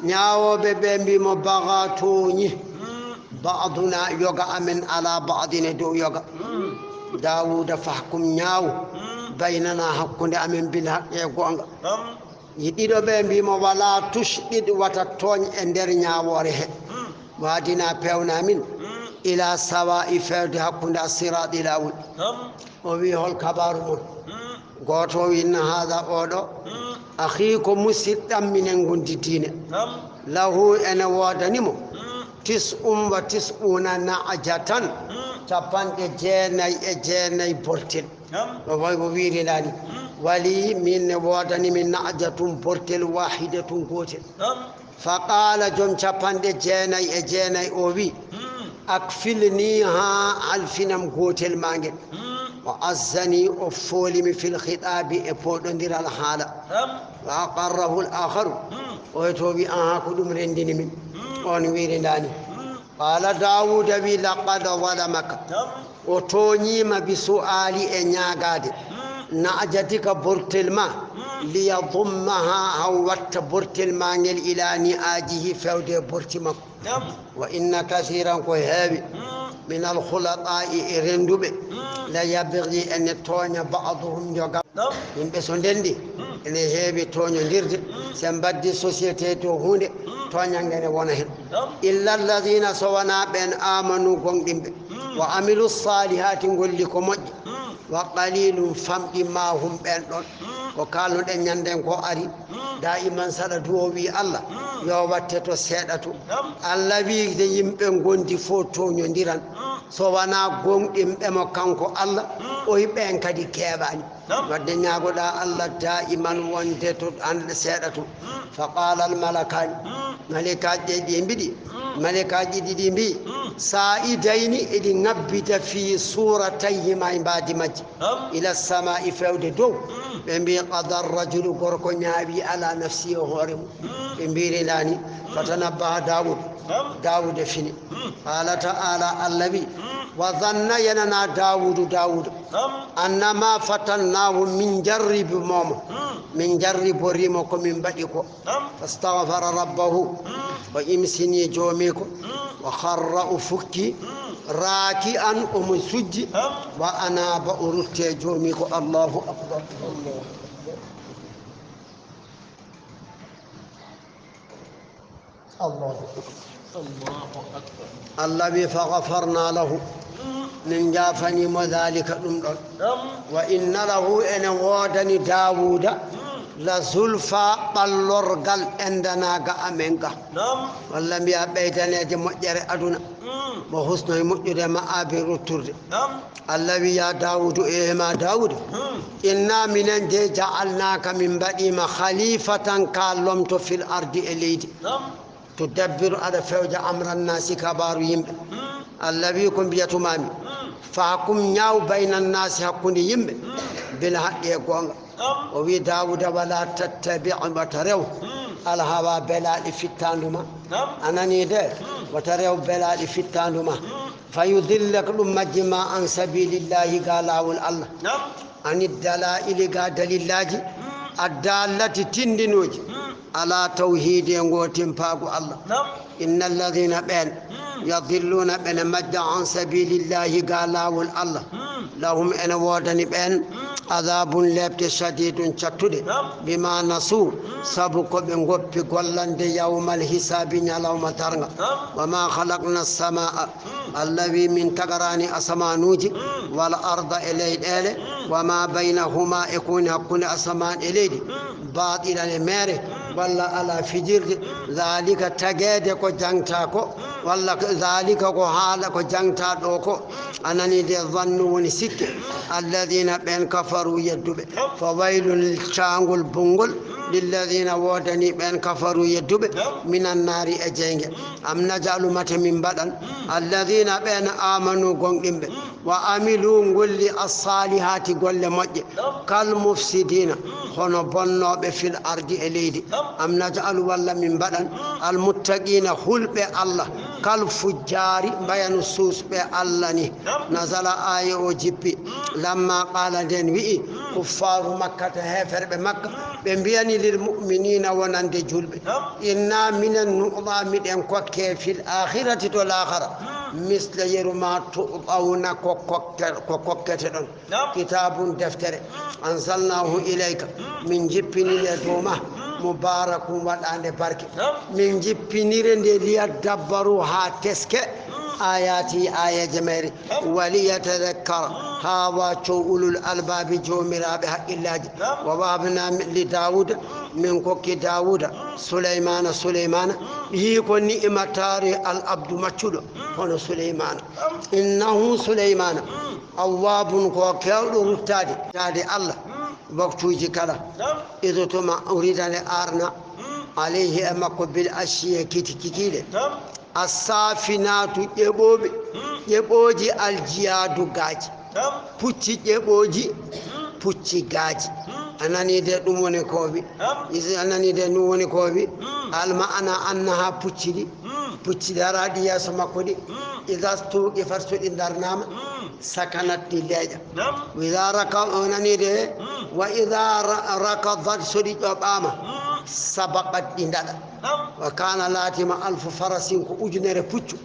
Ñaawooɓe ɓe mbii mo, baga, tooñi, mm, ba'duna, yoga amen, ala ba'din, e dow yoga. Mm. Daawuda, fahkum, ñaaw, mm, baynana, hakkunde amen, bil haqqi, e goonga. Naam. Yi ɗiɗo ɓe mbii mo, wala tushdid, wata tooñ e nder ñaawoore he. Mm. Wahdina, peewna min, mm, ila sawa'i, feewde hakkunde as-siraati, laawol. Naam. O wi, hol kabaaru mon? Mm. Gooto o wi, inna haada, oo ɗo, mm, akhii, ko musiɗɗam, minen ngondi diine. Naam. Lahu, ene woodani mo, mm, tis'un wa tis'una na'jatan, mm, cappanɗe jeenay e jeenay bortel. Naam. O wayi o wiirinaani. Mm. Wali, min ne woodani min na'jatun, bortel, wahidatun, gootel. Naam. Fa qaala, joom cappanɗe jeenay e jeenay o wi, mm, akfilniha, halfinam gootel maa ngel. Mm. Wa azzani, o fooli mi, fil khitaabi, e pooɗondiral haala. Naam. Wa aqarrahu al-aakharu, mm, oyo to wi, aha, ko ɗum renndini min. Mm. On wiirindaani. Mm. Qaala, Daawuda wi, laqad zalamaka. Naam. O tooñiima bi su'aali, e ñaagaade. Mm. Na'jatika, bortel ma. Mm. Liyadummaha, haw watta bortel ma ngel, ila ni'aajihi, fewde e borti makko. Naam. Wa inna kasiiran, ko heewi. Mm. Min al khulataa, e rennduɓe. Mm. La yabghi, ene tooña, ba'duhum, joga. Naam. Yimɓe so ndenndi, mm, ene heewi tooñondirde. Mm. So ɓe mbaɗdi société to huunde, mm, tooñannge ne wona heen. Naam. Illa alladhina, so wonaa ɓeen, aamanu, goongɗinɓe. Mm. Wa amilu saalihaati, ngolli ko moƴƴi. Mm. Wa qalilun, famɗi, ma hum, ɓeen ɗoon. Mm. Ko kaalnuɗen ñannden ko ari, mm, daa'iman saɗa duwoo wi Allah, mm, yo watte to seeɗa to. Naam. Allah wi de yimɓe ngondi fof tooñondiran. Mm. So wonaa goongɗinɓe mo kanko Allah, mm, o wi ɓeen kadi keewaani. Naam. Wadde ñaagoɗaa Allah daa'iman wonde to an seeɗa to. Mm. Fa qaala al malakaani. Mm. Malaykaaji ɗe ɗi mbiɗi. Mm. Malaykaaji ɗiɗi mbii. Mm. Saa'idayni, eɗi ŋabbita fii suuratayhimaa, e mbaadi majji. Naam. Ila samaa'i, fewde dow. Mm. Ɓe mbii, qada rajulu, gorko ñaawi ala nafsi, e hoore mum. Mm. Ɓe mbiirindaani. Mm. Fatanabbaha Daawuud. Naam. Daawuud e fini. Mm. Qaala ta'aala, Allah wi, mm, Wa zanna, yenana Daawudu, Daawuda. Nam. Annama fatannaahu, min jarribi mooma. Hmm. Min jarriborimo ko min mbaɗi ko. Nam. Fastagfara rabbahu. Hmm. O imsini joomiiko. Hmm. Wa kharra, o fukki. Hmm. Raaki'an, omo sujji. Nam. Wa anaaba, o rutte joomiiko. Allahu akbar. Allahu akbar. Allahu akbar. Allah wi, "Fa ghafarna lahu." Mm. Min jaafani mo dhalika ɗum ɗon. Nam. Wa inna lahu, ene woodani Daawuda, mm, la zulfa, ɓallorgal, indana, ga amen ga. Nam. Walla mbiya ɓeydaneede moƴƴere aduna. Mm. Mo husnoy moƴƴude ma abi rutturde. Nam. Allah wi, "Ya Daawudu, e ma Daawuda, hmm, inna minen de ja'alnaaka min mbaɗiima khalifatan ka lomto fil ardi e leydi." Nam. Tudabbiru, aɗa fewja amran naasi, kabaaru yimɓe. Hmm. Allah wi, "Ko mbiyatumaami, hmm, fahkum, ñaaw, bayna naasi, hakkunde yimɓe, hmm, bil haqqi, e goonga." Nam. O wi, "Daawuda, wala tattabi', wata rew, hmm, al hawa, belaaɗi fittaandu ma." Nam. A nanii de? Hmm. Wata rew belaaɗi fittaandu ma. Hmm. Fa yudillak, ɗum majji ma an sabilillahi, ga laawol Allah. Nam. Ani dalaili, ga dalillaaji. Mm. Addallati, tinndinooji. Mm. Ala tawhidi, e ngootimpaagu Allah. Nam. Inna alladhina, ɓeen. Mm. Yadilluna, ɓene majja, an sabilillahi, ga laawol Allah. Mm. Lahum, ene woodani ɓeen. Mm. Adhabun, leepte, shadidun, cattuɗe. Nam. Bima nasu, mm, sabu ko ɓe ngoppi gollande yawmal hisaabi, ñalawma darnga. Nam. Wa ma khalaqna samaa, Allah wi, "Min tagarani asamanuuji, wal arda, e leyɗeele, wa ma baynahuma, e ko woni hakkunde asamaan e leydi, batilan, e meere, walla ala fijirde, dhalika, tageede ko jangta ko, walla ko, dhalika, ko haala ko jangta ɗo ko." A nani de, zannu woni sikke, alladhina, ɓeen, kafaru, yedduɓe. Fa waylun, caangol bonngol, lilladhina, woodani ɓeen, kafaru, yedduɓe, minan naari, e jeynge. Am naj'alu, mate min mbaɗan, alladhina, ɓeen, amanu, gonɗinɓe, wa amilu, ngolli, as-salihati, golle moƴƴe, kal mufsidina, hono bonnooɓe, fil ardi, e leydi. Am naj'alu, walla min mbaɗan, al muttaqina, hulɓe Allah, kal fujjari, mbayano suusɓe Allah ni. Nazala, aaya o jippi, lamma qala, nden wi'i, kuffaaru Makkata, heeferɓe Makka, ɓe mbiyani, lil mu'minina, wonande julɓe, inna minen, nu'ta, miɗen kokke, fil akhirati, to laakhara, misla, yeru ma, tu'tawna, ko kokke-, ko kokkete ɗon. Nam. Kitabun, deftere, anzalnahu ilayka, min jippini nde dow ma, mubarakun, waɗande barke. Nam. Min jippinire nde, liyadabbaru, haa teske, ayati, aayeeje mayre, waliyatadakkara, haa wa co ulul albaabi, joomiraaɓe haqqillaaji. Wa wahabna li Daawuda, min kokki Daawuda, Sulaymana, Sulaymana, yii ko ni'imataare al abdu maccuɗo, hono Sulaymana. Innahu Sulaymana, awwabun, ko keewɗo ruttaade, taade Allah, waktuuji kala. Ido tuma urida nde arna, alayhi, e makko, bil ashiye, kiti kikiiɗe. As-saafinaatu, ƴeɓooɓe, ƴeɓooji, aljiyaadu, gaaji. Pucci ƴeɓooji, pucci gaaji. A nani de, ɗum woni ko wi. Isi, a nani de, ɗum woni ko wi. Al ma'ana annaha, pucci ɗi, pucci daraaɗi yeeso makko ɗi. Iza stuqifat, so ɗi darnaama, sakanat, ɗi leeƴa. Wa iza raka-, o nani de, wa iza ra-, rakadat, so ɗi ƴoɓaama, sabaqat, ɗi daɗa. Wa kana, laatima, alfu farasin, ko ujunere puccu,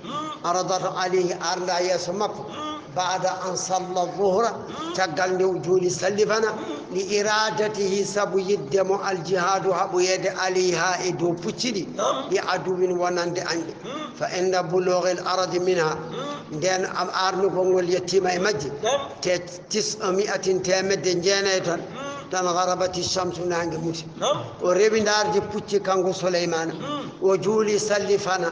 aradat alayhi, arda yeeso makko, ba'da an salla zuhra, caggal nde o juuli sallifana, li iradatihi, sabu yidde mo, aljihaadu, haɓoyeede, alayha, e dow pucci ɗi, li aduwin, wonande añɓe. Fa inda bulughil aradi minha, nden am arnugol ngol yettima e majji, te tis'a mi'atin, teemedde jeenayi tan, tan gharabati shamsu, naange muti. O rewi ndaarde pucci, kanko Suleymaana. O juuli sallifana.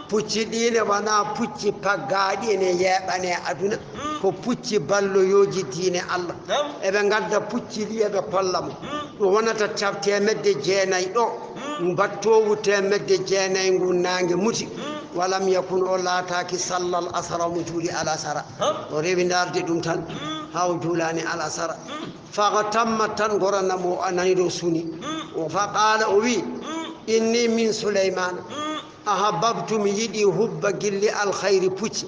Pucci ɗi ne wona pucci paggaaɗi ene yeeɓane aduna. Ko pucci balloyooji diine Allah. Eɓe ngadda pucci ɗi, eɓe kolla mo. Ɗo wonata caf-, teemedde jeenayi ɗo, mbattoowu teemedde jeenayi ngu naange muti. Walam yakun, o laataaki, sallal asara, mo juuli alasara. O rewi ndaarde ɗum tan, haa o juulaani alasara. Faga tamma tan, gorana mo, a nani ɗo suni. O fa qaala, o wi, "Inni min Suleymaana." Ahabbtu mi yiɗi hubba gilli alkhayri pucci.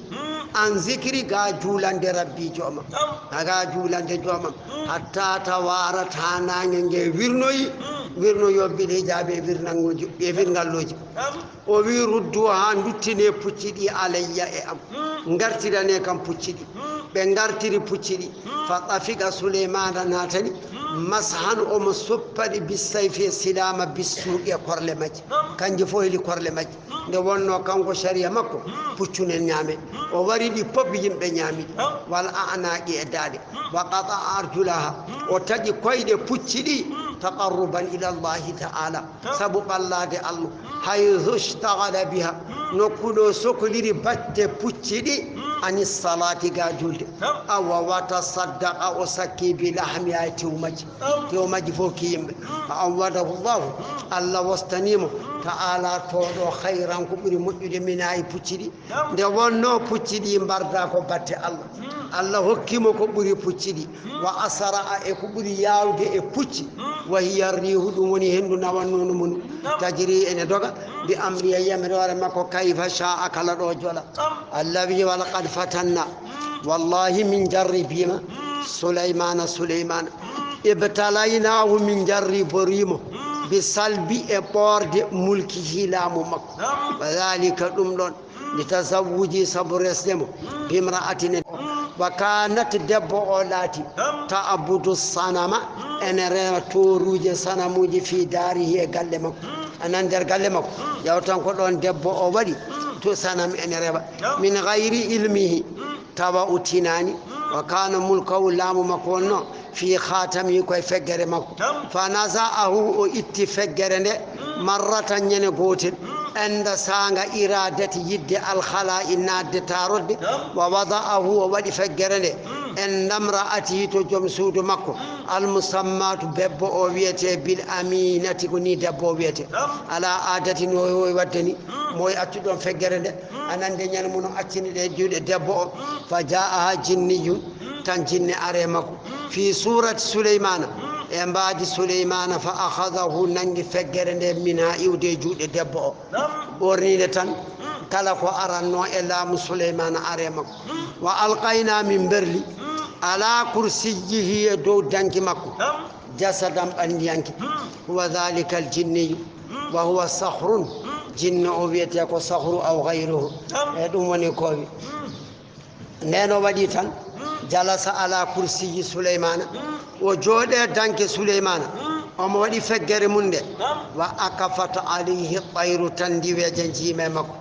An zikri ga juulande Rabbi joomam. Ga juulande joomam. Hatta tawarat ha naange nge wirnoyi. Wirnoyo bil hijaabi e wirnangoji, e wirngalloji. O wi ruddu ha nduttine pucci ɗi alayya e am. Ngartirane kam pucci ɗi. Ɓe ngartiri pucci ɗi. Fa tafiqa Suleymana naatani. Mashan omo soppaɗi bisayfi e silaama bissuuɗi e korle majji. Kanji fof heli korle majji. Nde wonno kanko sariya makko, puccu nen ñaame. O wari ɗi pop yimɓe ñaami. Wal a'naaqi e daaɗe. Wa qata arjulaha. O taƴi koyɗe pucci ɗi. Taqarruban ila Allahi ta'ala. Sabu ɓallaade Allah. Haythu ishtaghala biha. Nokku ɗo sokliri batte pucci ɗi. Ani salati ga julde. Awa wata saddaqa o sakki bi lahmiha e tew majji. Tew majji fof ki yimɓe. Fa awwadahu Allahu. Allah wostani mo. Ta'ala toɗo khayran ko ɓuri moƴƴude mina e pucci ɗi. Nde wonno pucci ɗi mbarda ko batte Allah. Allah hokki mo ko ɓuri pucci ɗi. Wa asra'a e ko ɓuri yaawde e pucci. Wa hiya riihu ɗum woni henndu nawannono mo ndu. Tajri ene doga. Bi amri e yamiroore makko kayfa sha'a kala ɗo jola. Allah wi wala qad fatanna. Wallahi min jarribima. Sulaymana, Sulaymana. Ibtalaynaahu min jarriborimo. Bi salbi e ɓoorde mulkihi laamu makko. Wa dhalika ɗum ɗon. Li tazawwuji sabu resde mo. Bimra'atin. Wa kanat debbo o laati. Ta'budu sanama. Ene rewa toruuje sanamuuji fi daarihi e galle makko. Anan nder galle makko. Yawtan ko ɗon debbo o waɗi. To sanam ene rewa. Min ghayri ilmihi. Tawa o tinaani. Wa kana mulkahu laamu makko wonno. Fi khatami koye feggere makko. Fa naza'ahu o itti feggere nde. Marratan ñande gootel. Enda saanga iradati yidde alkhala'i naatde tarodde. Wa wada'ahu o waɗi feggere nde. Enda mra'atihi to joom suudu makko. Almusammatu debbo o wiyete bil aminati ko ni debbo o wiyete. Ala adati no o waddani. Moy accu ɗon feggere nde. Anande ñande mo no accini ɗe juuɗe debbo o. Fa ja'aha jinniyun. Tan jinne are makko. Fi surati Suleymana. E mbaadi Suleymana fa akhadahu nangi feggere nde mina iwde e juuɗe debbo o. Ɓorninde tan kala ko aranno e laamu Suleymana are makko. Wa alqayna min berli ala kursiyyihi e dow danki makko. Jasadan ɓandiyanke. Huwa dhalika al jinniyu. Wa huwa sakhrun. Jinne o wiyete ko sakhru aw ghayruhu. E ɗum woni kowi. Nden o waɗi tan, jalasa ala kursiyyi Suleymana, o jooɗe danke Suleymana, omo waɗi feggere mum nde, wa akafat alayhi tayru tan ndiweeje njiime makko,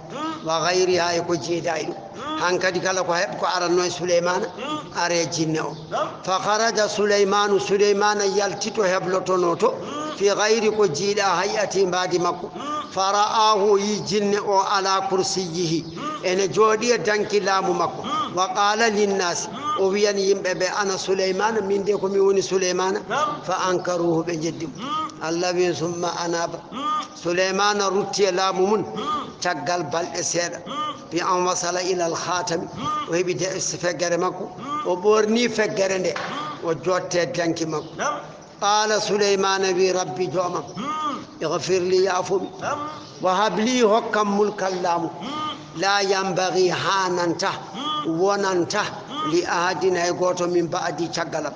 wa gayriha e ko jiida e ɗum. Hankadi kala ko heɓ ko aranno e Suleymana, are jinne o. Fa kharaja Suleymanu, Suleymana yalti to heblotono to, fi gayri ko jiiɗa hay'ati mbaadi makko. Fara'ahu o yi jinne o ala kursiyyihi. Ene jooɗi e danki laamu makko. Wa qala linnasi. O wiyan yimɓe ɓe ana Suleymana, min de ko mi woni Suleymana. Fa ankaruhu ɓe jeddi mo. Allah wi summa anaba. Suleymana rutti e laamu mum. Caggal balɗe seeɗa. Bi an wasala ilal khatami. O heɓi de feggere makko. O ɓorni feggere nde. O jotte danki makko. Qala Suleymana wi, Rabbi joomam, ighfir li, yaafumi. Wa hab li, hokkam mulkan laamu. La yanbaghi, haananta, wonanta, li ahadin, hay gooto, min ba'di, caggalam.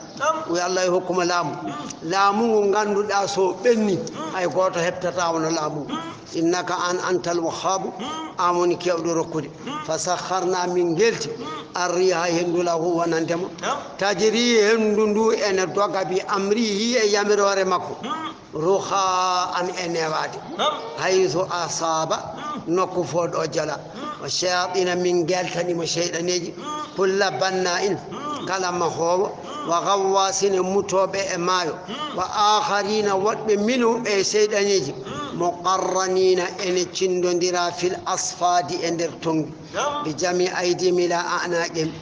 Wi Allah e hokkuma laamu. Laamu ngu ngannduɗaa so ɓenni, hay gooto heɓtata wona laamu ngu. Innaka an antal wahhabu, an woni keewɗo rokkude. Fa sakharna, min ngelti, arriha, henndu lahu wonande mo. Tajri, henndu ndu ene doga bi amrihi e yamiroore makko. Ruha an e newaade. Haythu asaba, nokku fof ɗo jala. O shayatina, min ngeltani mo seyɗaneeji. Kulla banna'in, kala mahoowo. Wa gawwasin, e mutooɓe e maayo. Wa akharina, woɗɓe minu e seyɗaneeji. Muqarranina, ene cindondira fil asfadi e nder tongi. Bi jami aydihim ila a'naqihim.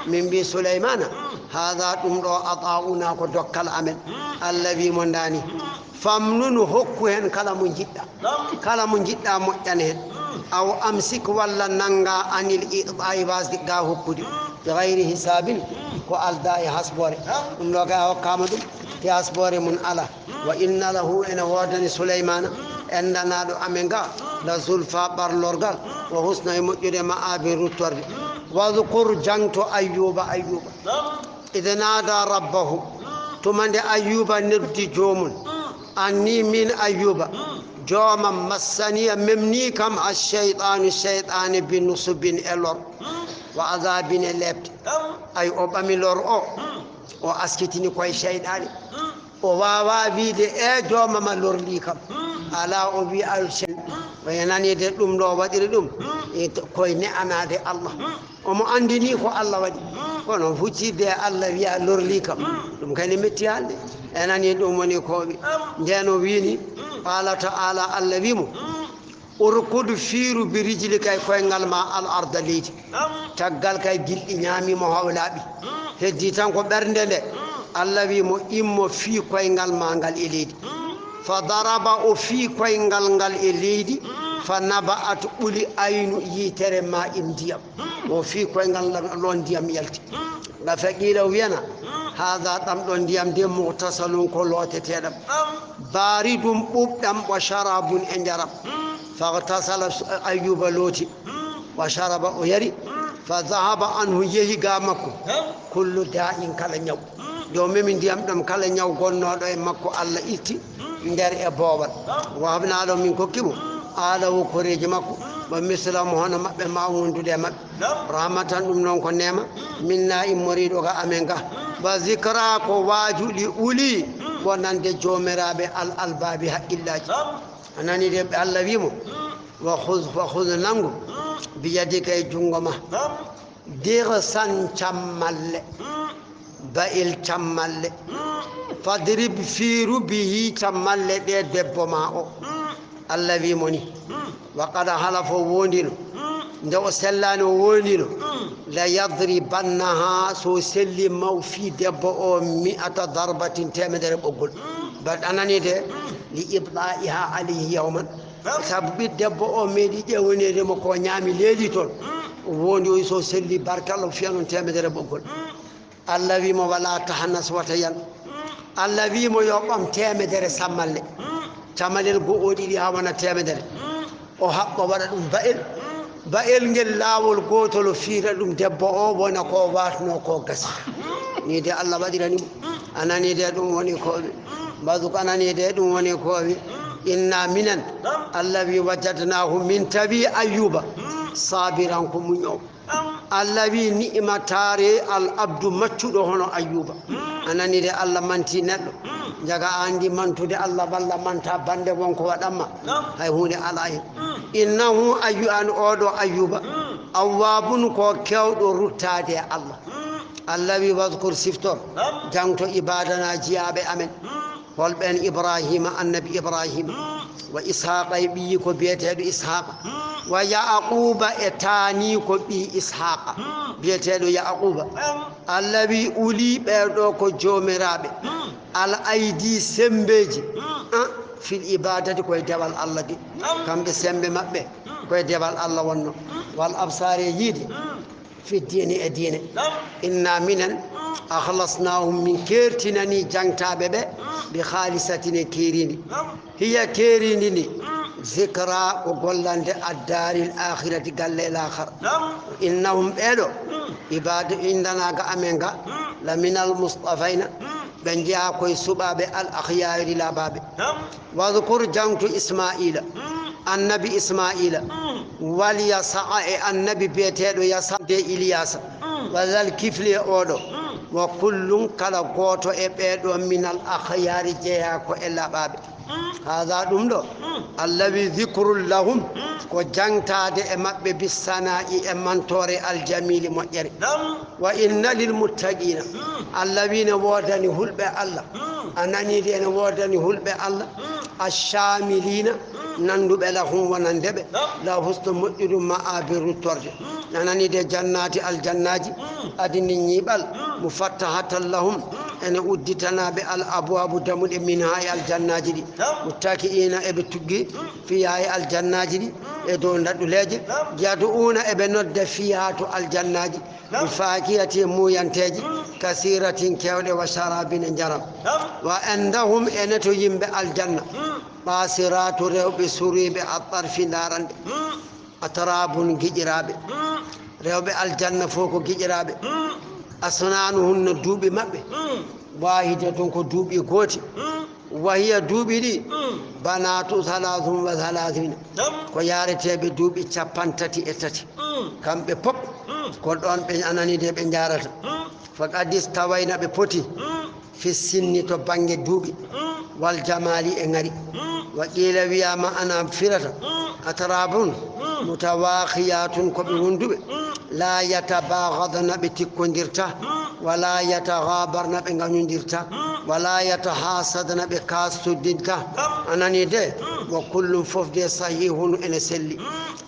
Min mbi Suleymana, hada ɗum ɗo ata'una ko dokkal amen. Allah wi mo ndani. Famnun hokku hen kala mo jiɗɗa. Kala mo jiɗɗa moƴƴan hen. Aw amsik walla nanga anil i'ta'i wasde ga hokkude. Bi gayri hisabin ko alda e hasbore. Ɗum ɗo ga hokkama ɗum te hasbore mun ala. Wa inna lahu ene woodani Suleymana endanaaɗo amen ga La zulfa ɓarlorgal, wa husna e moƴƴude ma'abin ruttorde. Wadhkur jangto Ayyuba, Ayyuba. Idh nada rabbahu, tuma nde Ayyuba noddi joomum. Anni min Ayyuba, joomam massaniya memni kam ash-shaytanu, shaytane bi nusubin e lor. Wa adhabin e lepte. Ay o ɓami lor o, o askitini koye shaytane. O waawaa wiide, "E joomam a lorlii kam." Alaa, o wi'i, "Al shay-, o yenanii de ɗum ɗo waɗiri ɗum, e to-, koye ne'anaade Allah." Omo anndini ko Allah waɗi. Kono huccitde e Allah wiya lorlii kam, ɗum kay ne metti haalde. Enani ɗum woni ko o wi-, ndeen o wiini, qaala ta'ala, Allah wii mo, "Urkud fiiru bi rijlika e koyngal ma al arda leydi." Caggal kay gilɗi ñaami mo haw laaɓi. Heddi tan ko ɓernde nde. Allah wi mo, "Immo fii koyngal ma ngal e leydi." Fa daraba o fii koyngal ngal e leydi. Fa naba'at ɓuli aynu yitere ma in ndiyam. O fii koyngal ngal ɗon ndiyam yalti. Nga faqiila o wiyana, "Haada ɗam ɗon ndiyam de mughtasalun ko looteteeɗam. Baaridun ɓuuɓɗam wa sharabun e njaram." Faghtasala Ayyuba looti. Wa sharaba o yari. Fa dhahaba anhu yehi ga makko. Kullu da'in kala ñaw. Yo memi ndiyam ɗam kala ñaw gonnooɗo e makko Allah itti nder e boowal. Wahabna ɗo min kokki mo. Alahu koreeji makko. Wa mislahu hono maɓɓe ma wondude e maɓɓe. Rahmatan ɗum noon ko neema. Minna immoriiɗo ga amen ga. Wa zikra ko waaju li uli. Wonande joomiraaɓe al albaabi haqqillaaji. A nani de ɓe Allah wi mo. Wa khudh, wa khudh nanngu. Bi yadika e junngo ma. Dirsan cammalle. Ba'il cammalle. Fadrib fiiru bihi cammalle ɗe debbo ma o. Allah wi mo ni. Wa qad halafa o wondino. Nde o sellaani o wondino. La yadribannaha so selli maw fii debbo o mi'ata darbatin teemedere ɓoggol. Bat anani de li ibda'iha alayhi yawman. Sabu ɓiɗɗo debbo o meeɗi ƴeewaneede mo ko ñaami leeli toon. O wondi o so selli barkal o fiya noon teemedere ɓoggol. Allah wi mo, "Wala tahannas, wata yan." Allah wi mo, "Yo ɓam teemedere sammalle." Camalel goo o ɗiɗi haa wona teemedere. O haɓɓa waɗa ɗum ba'el. Ba'el ngel laawol gootol o fiira ɗum debbo o wona ko waatno ko gasi. Ni de Allah waɗirani mo. A nani de ɗum woni ko o wi. Mbaɗu ko a nani de ɗum woni ko o wi. Inna minen. Allah wi wajadnahu min tawi Ayyuba. Sabiran ko muñoowo. Allah wi ni'imataare al abdu maccuɗo hono Ayyuba. A nani de Allah manti neɗɗo. Jaga a andi mantude Allah walla manta bande won ko waɗanma. Hay huunde ala hen. Innahu ayyu an oɗo Ayyuba. Awwabun ko kewɗo ruttaade e Allah. Allah wi, "Wadhkur siftor, jangto ibadana jiyaaɓe amen." Holɓen? Ibrahima, annabi Ibrahima. Wa Ishaqa e ɓiyi ko biyeteeɗo Ishaqa. Wa Yaquba e taani ko ɓi Ishaqa, biyeteeɗo Yaquba. Allah wi, "Uli ɓeeɗo ko joomiraaɓe. Al aydi sembeeji." Ah, fil ibadati koye dewal Allah de. Kamɓe sembe maɓɓe koye dewal Allah wonno. Wal absari e yiide. Fi diini e diine. Inna minen, akhlasnahum min keertinani jangtaaɓe ɓe, bi khalisatin e keerindi. Hiya keerindi ndi, zikra ko gollande addaril akhirati galle laakhara. Innahum ɓeeɗo, ibadu indana ga amen ga, la minal mustafayna, ɓe njeyaa koye suɓaaɓe al akhyari laaɓaaɓe. Wadhkur jangtu Ismaila, annabi Ismaila, wal Yasa'a e annabi biyeteeɗo Yasa de Iliyasa, wa zal kifli e oɗo, wa kullun kala gooto e ɓeeɗo minal akhyari jeyaa ko e laaɓaaɓe. Haada ɗum ɗo, Allah wi dhikrul lahum, ko jangtaade e maɓɓe bissana'i e mantoore aljamili moƴƴere. Wa inna lil muttaqina, Allah wi ne woodani hulɓe Allah. A nani de ne woodani hulɓe Allah. Ashamilina, nanduɓe lahum wonande ɓe. La husna moƴƴuɗum ma'abin ruttorde. A nani de jannati aljannaaji. Adini ñiiɓal. Mufattahatan lahum, ene udditanaɓe al abwabu damuɗe minha e aljannaaji ɗi. Muttaki'ina eɓe tuggi fiha e aljannaaji ɗi. E dow daɗɗuleeje. Yad'una eɓe nodda fiha to aljannaaji. Bi fakiyatin e muuyanteeji. كثيرة keewɗe, وشراب e njaram. Naam. وعندهم ene to yimɓe aljanna. Mm. قاصرات rewɓe soriiɓe الطرف ndaranɗe. Mm. أتراب giƴiraaɓe. Mm. Rewɓe aljanna fof ko giƴiraaɓe. Mm. أسنانهن duuɓi maɓɓe. Mm. واحدة ko duuɓi gooti. Mm. وهي duuɓi ɗi. Mm. بنات ثلاث وثلاثين. Naam. Ko yaareteeɓe duuɓi cappanɗe tati e tati. Mm. Kamɓe pop. Mm. Ko ɗoon ɓe anani de ɓe njaarata. Mm. فقد استوين ɓe poti. Mm. في السن to bannge duuɓi. Mm. والجمال e ŋari. Mm. وقيل wiyaama ana firata. Mm. أتراب. Mm. متواخيات ko ɓe wonduɓe. Mm. لا يتباغضن ɓe tikkondirta. Mm. ولا يتغابرن ɓe ngañondirta. Mm. ولا يتحاسدن ɓe kaastodinta. Naam. Anani de. Mm. وكل fof de صحيح ene selli. Mm.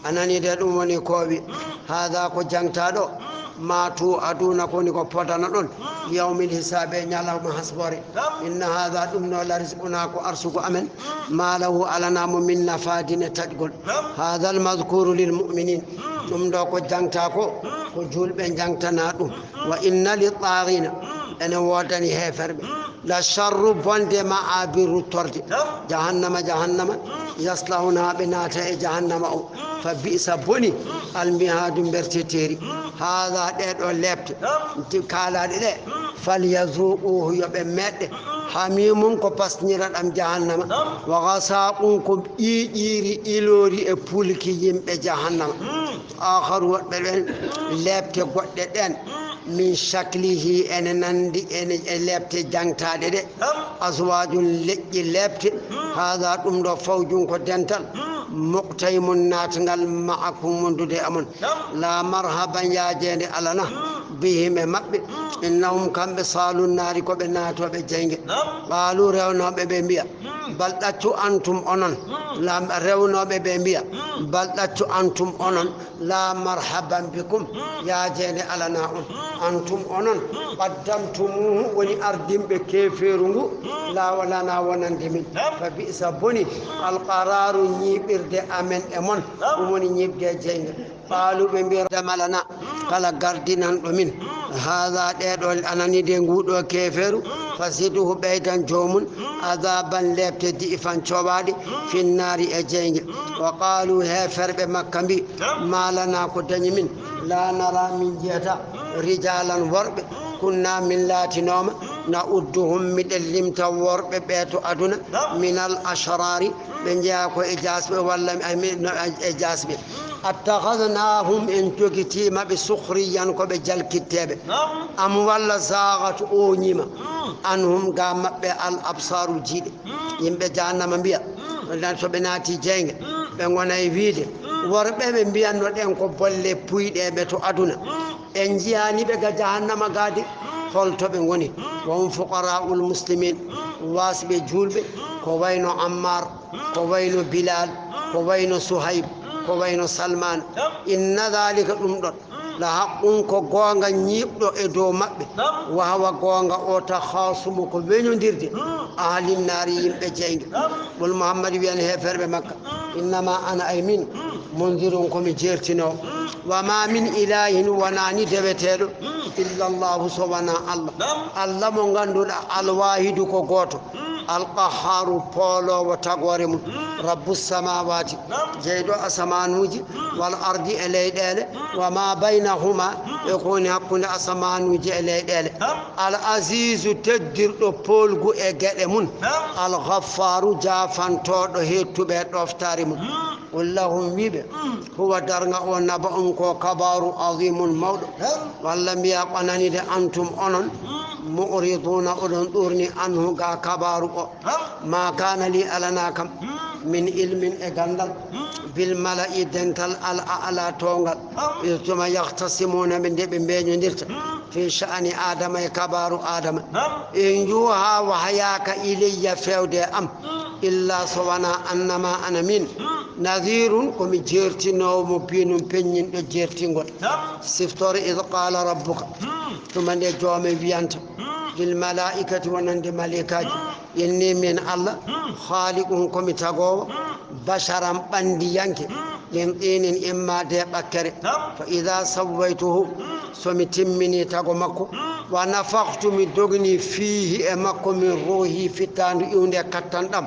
Anani de ɗum woni ko wi. Mm. هذا ko jangta ɗo. Mm. ما توعدون ko woni ko podana ɗon. Mm. ليوم الحساب e ñalawma hasbore. Naam. إن هذا ɗum ɗo لرزقنا ko arsugu amen. Mm. ما له alana mo من نفاد e taƴgol. Naam. هذا المذكور للمؤمنين. Mm. Ɗum ɗo ko jangta ko, mm, ko juulɓe jangtana ɗum. Mm. وإن للطاغين, mm, ene woodani heeferɓe. Mm. لشر bonde مآب ruttorde. Naam. جهنم, jahannama. Mm. يصلونها ɓe naata e jahannama o. Mm. فبئس boni. Mm. المهاد mberteteeri. Mm. هذا ɗee ɗo leepte. Naam. Di-, kaalaaɗe ɗe. Mm. فليذوقوه yo ɓe meeɗ ɗe. Mm. حميم ko pasniraɗam jahannama. Naam. وغساق ko ƴiiƴiiri iloori e pulki yimɓe jahannama. Mm. آخر woɗɓe ɓen, mm, leepte goɗɗe ɗen. Mm. من شكله ene nandi ene e leepte jangtaaɗe ɗe. Naam. أزواج leƴƴi leepte. Mm. هذا ɗum ɗo فوج ko dental. Mm. مقتحم naatngal معكم wondude e mon. Naam. لا مرحبا yaajeende alana. Mm. بهم e maɓɓe. Mm. إنهم kamɓe صالو النار ko ɓe naatooɓe jeynge. Naam. قالوا rewnooɓe ɓe mbiya. Mm. بل ɗaccu أنتم onon. Mm. Lam rewnooɓe ɓe mbiya. Mm. بل ɗaccu أنتم onon. لا مرحبا بكم. Mm. Yaajeende alana on. Mm. أنتم onon. Mm. قدمتموه woni ardinɓe keefeeru ngu. Mm. لا lana wonande min. Naam. فبئس boni. Mm. القرار ñiiɓirde amen e mon. Naam. Ɗum woni ñiiɓde e jeynge. قالوا ɓe mbiya ربنا ما لنا. Mm. Kala gardinanɗo min. Mm. هذا ɗee ɗo anani de ngu ɗo keefeeru. Mm. فزدوه ɓeydan joomum. Mm. عذابا leepte ضعفا cowaaɗi. Mm. في النار e jeynge. Mm. وقالوا heeferɓe Makka mbi. Naam. ما لنا ko dañi min. Mm. لا نرى min jiyata. Mm. رجالا worɓe. Mm. كنا min laatinooma. Mm. نعدهم miɗen limta worɓe ɓe to aduna. Naam. من الأشرار. Mm. Ɓe njeyaa ko e jaasɓe walla mi-, ay, mi-, no, ay, e jaasɓe. Mm. أتخذناهم en jogitiima ɓe سخريا ko ɓe jalkitteeɓe. Naam. أم walla زاغت ooñiima. Mm. عنهم ga maɓɓe الأبصار jiiɗe. Mm. Yimɓe jahannama mbiya, mm, nan so ɓe naati jeynge, mm, ɓe ngona e wiide, mm, worɓe ɓe mbiyanno ɗen ko bolle puyɗe ɓe to aduna. Mm. En njiyaani ɓe ga jahannama gaade, mm, holto ɓe ngoni. Mm. وهم فقراء المسلمين, mm, waasɓe juulɓe, mm, ko wayno Ammar, mm, ko wayno Bilal, mm, ko wayno Suhayb, mm, ko wayno Salman. Naam. إن ذلك ɗum ɗon, mm, لحق ko goonga ñiiɓɗo e dow maɓɓe. Naam. وهو goonga o تخاصم ko weñondirde, mm, أهل النار yimɓe jeynge. Naam. قل Muhammad wiyan heeferɓe Makka, mm, إنما أنا ay min, mm, منذر ko mi jeertinoowo. Mm. وما من إله wonaani deweteeɗo, mm, إلا الله so wonaa Allah. Naam. Allah mo ngannduɗaa الواحد ko gooto. Mm. القهار pooloowo tagoore mum. Mm. رب السماوات, naam, jeyɗo asamaanuuji, mm, والأرض e leyɗeele, mm, وما بينهما, mm, e ko woni hakkunde asamaanuuji e leyɗeele. Naam. العزيز teddirɗo poolgu e geɗe mum. Naam. الغفار jaafantooɗo heettuɓe e ɗoftaare mum. Mm. قل لهم wiɓe, mm, هو darnga o نبأ ko kabaaru عظيم mawɗo. Naam. Walla mbiya ko anani de أنتم onon, mm, معرضون oɗon ɗuurni عنه ga kabaaru o. Naam. ما كان لي alana kam, mm, من علم e ganndal, mm, بالملأ dental الأعلى towngal. Naam. إذ tuma يختصمون ɓe nde ɓe mbeñondirta, mm, في شأن آدم e kabaaru Aadama. Naam. إن يوحى wahayaaka إلي feewde e am. Mm. إلا so wonaa أنما أنا min, mm, نذير ko mi jeertinoowo مبين peññinɗo jeertingol. Naam. Siftoro إذ قال ربك, mm, tuma nde joome wiyanta, mm, للملائكة wonande maleykaaji, mm, إني min Allah, mm, خالق ko mi tagoowo, mm, بشرا ɓanndiyanke, mm, Min tinin, imma de ɓakkere. Fa ida sawwaytuhu, so mi timmini tago makko. Wa nafakhtu, mi dogni, fihi, e makko, min ruhi, fittandu iwnde kattan ɗam.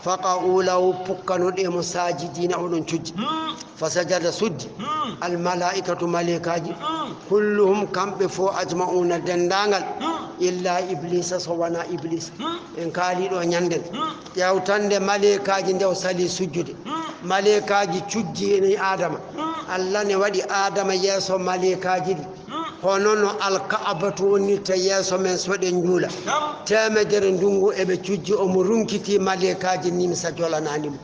Faqa'u lahu, pukkanoɗe mo sajidina, oɗon cujji. Fa sajada, sujji. Al malaikatu, malaikaji. Kulluhum, kamɓe fof, ajma'una, dendagal. Illa iblisa, so wona iblis. En kaali ɗo ñanden. Ƴewtande maleekaaji nde o sali sujjude. Maleekaaji cujji ene Aadama. Allah ne waɗi Aadama yeeso maleekaaji ɗi. Hono no Alka'abatu wonirta yeeso men so ɗen njuula. Teemedere ndungu eɓe cujji, omo runkiti maleekaaji nimsa jolanaani mo.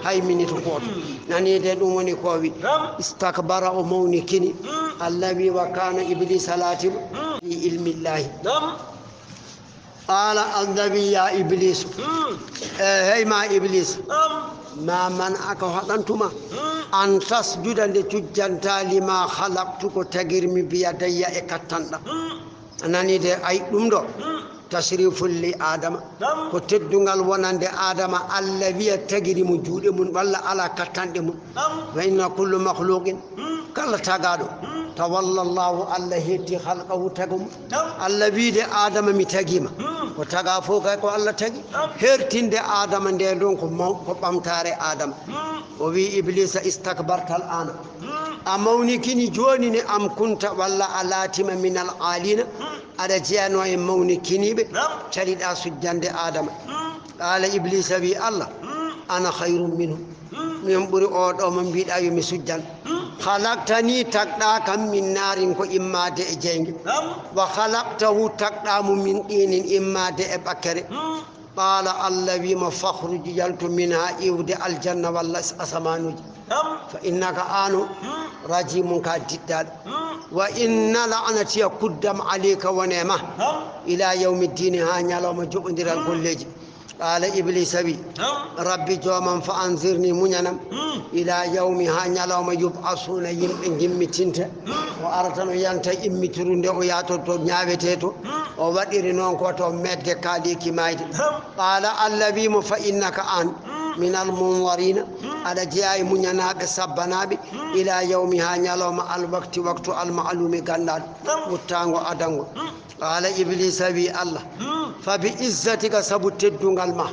Hay minute gooto. Nani de ɗum woni ko o wi. Istakbara, o mawnikini. Allah wi wa kana iblisa laati mo. Fi ilmillahi. Qaala, Allah wi, ya Ibliisu, e hey ma Ibliis, ma man'aka, ko haɗantuma, an tasjuda, nde cujjanta, lima khalaqtu, ko tagirmi, biyadayya, e kattan ɗam. A nani de, ay ɗum ɗo, tashrifun li Aadama, ko teddungal wonande Aadama, Allah wiya tagiri mo juuɗe mum, walla ala kattanɗe mum. Wa inna kullu makhluqin, kala tagaaɗo, tawalla Allahu, Allah hetti khalqahu, tago mum. Allah wiide Aadama, mi tagima. Ko taga fof kay ko Allah tagi. Hertinde Aadama nde ɗon ko maw-, ko ɓamtaare Aadama. O wi Ibliisa, istakbarta al ana. A mawnikini jooni ne, am kunta, walla a laatima, minal aaliina, aɗa jeyano e mawnikiniiɓe, caliɗa sujjande Aadama. Qaala, Ibliisa wi Allah, ana khayrun minhu. Min ɓuri oo ɗo mo mbiɗa yo mi sujjan. Khalaqtani, tagɗa kam, min naarin, ko immaade e jeynge. Wa khalaqtahu, tagɗa mo, min ɗinin, immaade e ɓakkere. Qaala, Allah wi mo, fakhruj, yaltu, minha, iwde aljanna walla asamaanuuji. Fa innaka, an o, rajimun, ka diɗɗaaɗo. Wa inna la'natiya, kuddam, alayka, wone ma. Ila yawmi ddini, ha ñalawma joɓondiral golleeji. Qaala, Ibliisa wi, Rabbi, joomam, fa anzirni, muñanam, ila yawmi, ha ñalawma, yub'asuuna, yimɓe ngimmitinte. O arata no yanta immitude, o yaato to ñaawete to. O waɗiri noon ko to medde kaaliiki maayde. Qaala, Allah wi mo, fa innaka, an, minal munzariina, aɗa jeyaa e muñanaaɓe, sabbanaaɓe, ila yawmi, ha ñalawma, al wakti, waktu, al ma'luumi, ganndaaɗo, wuttaango, adango. Qaala, Ibliisa wi Allah, fa bi izzatika, sabu teddungal ma,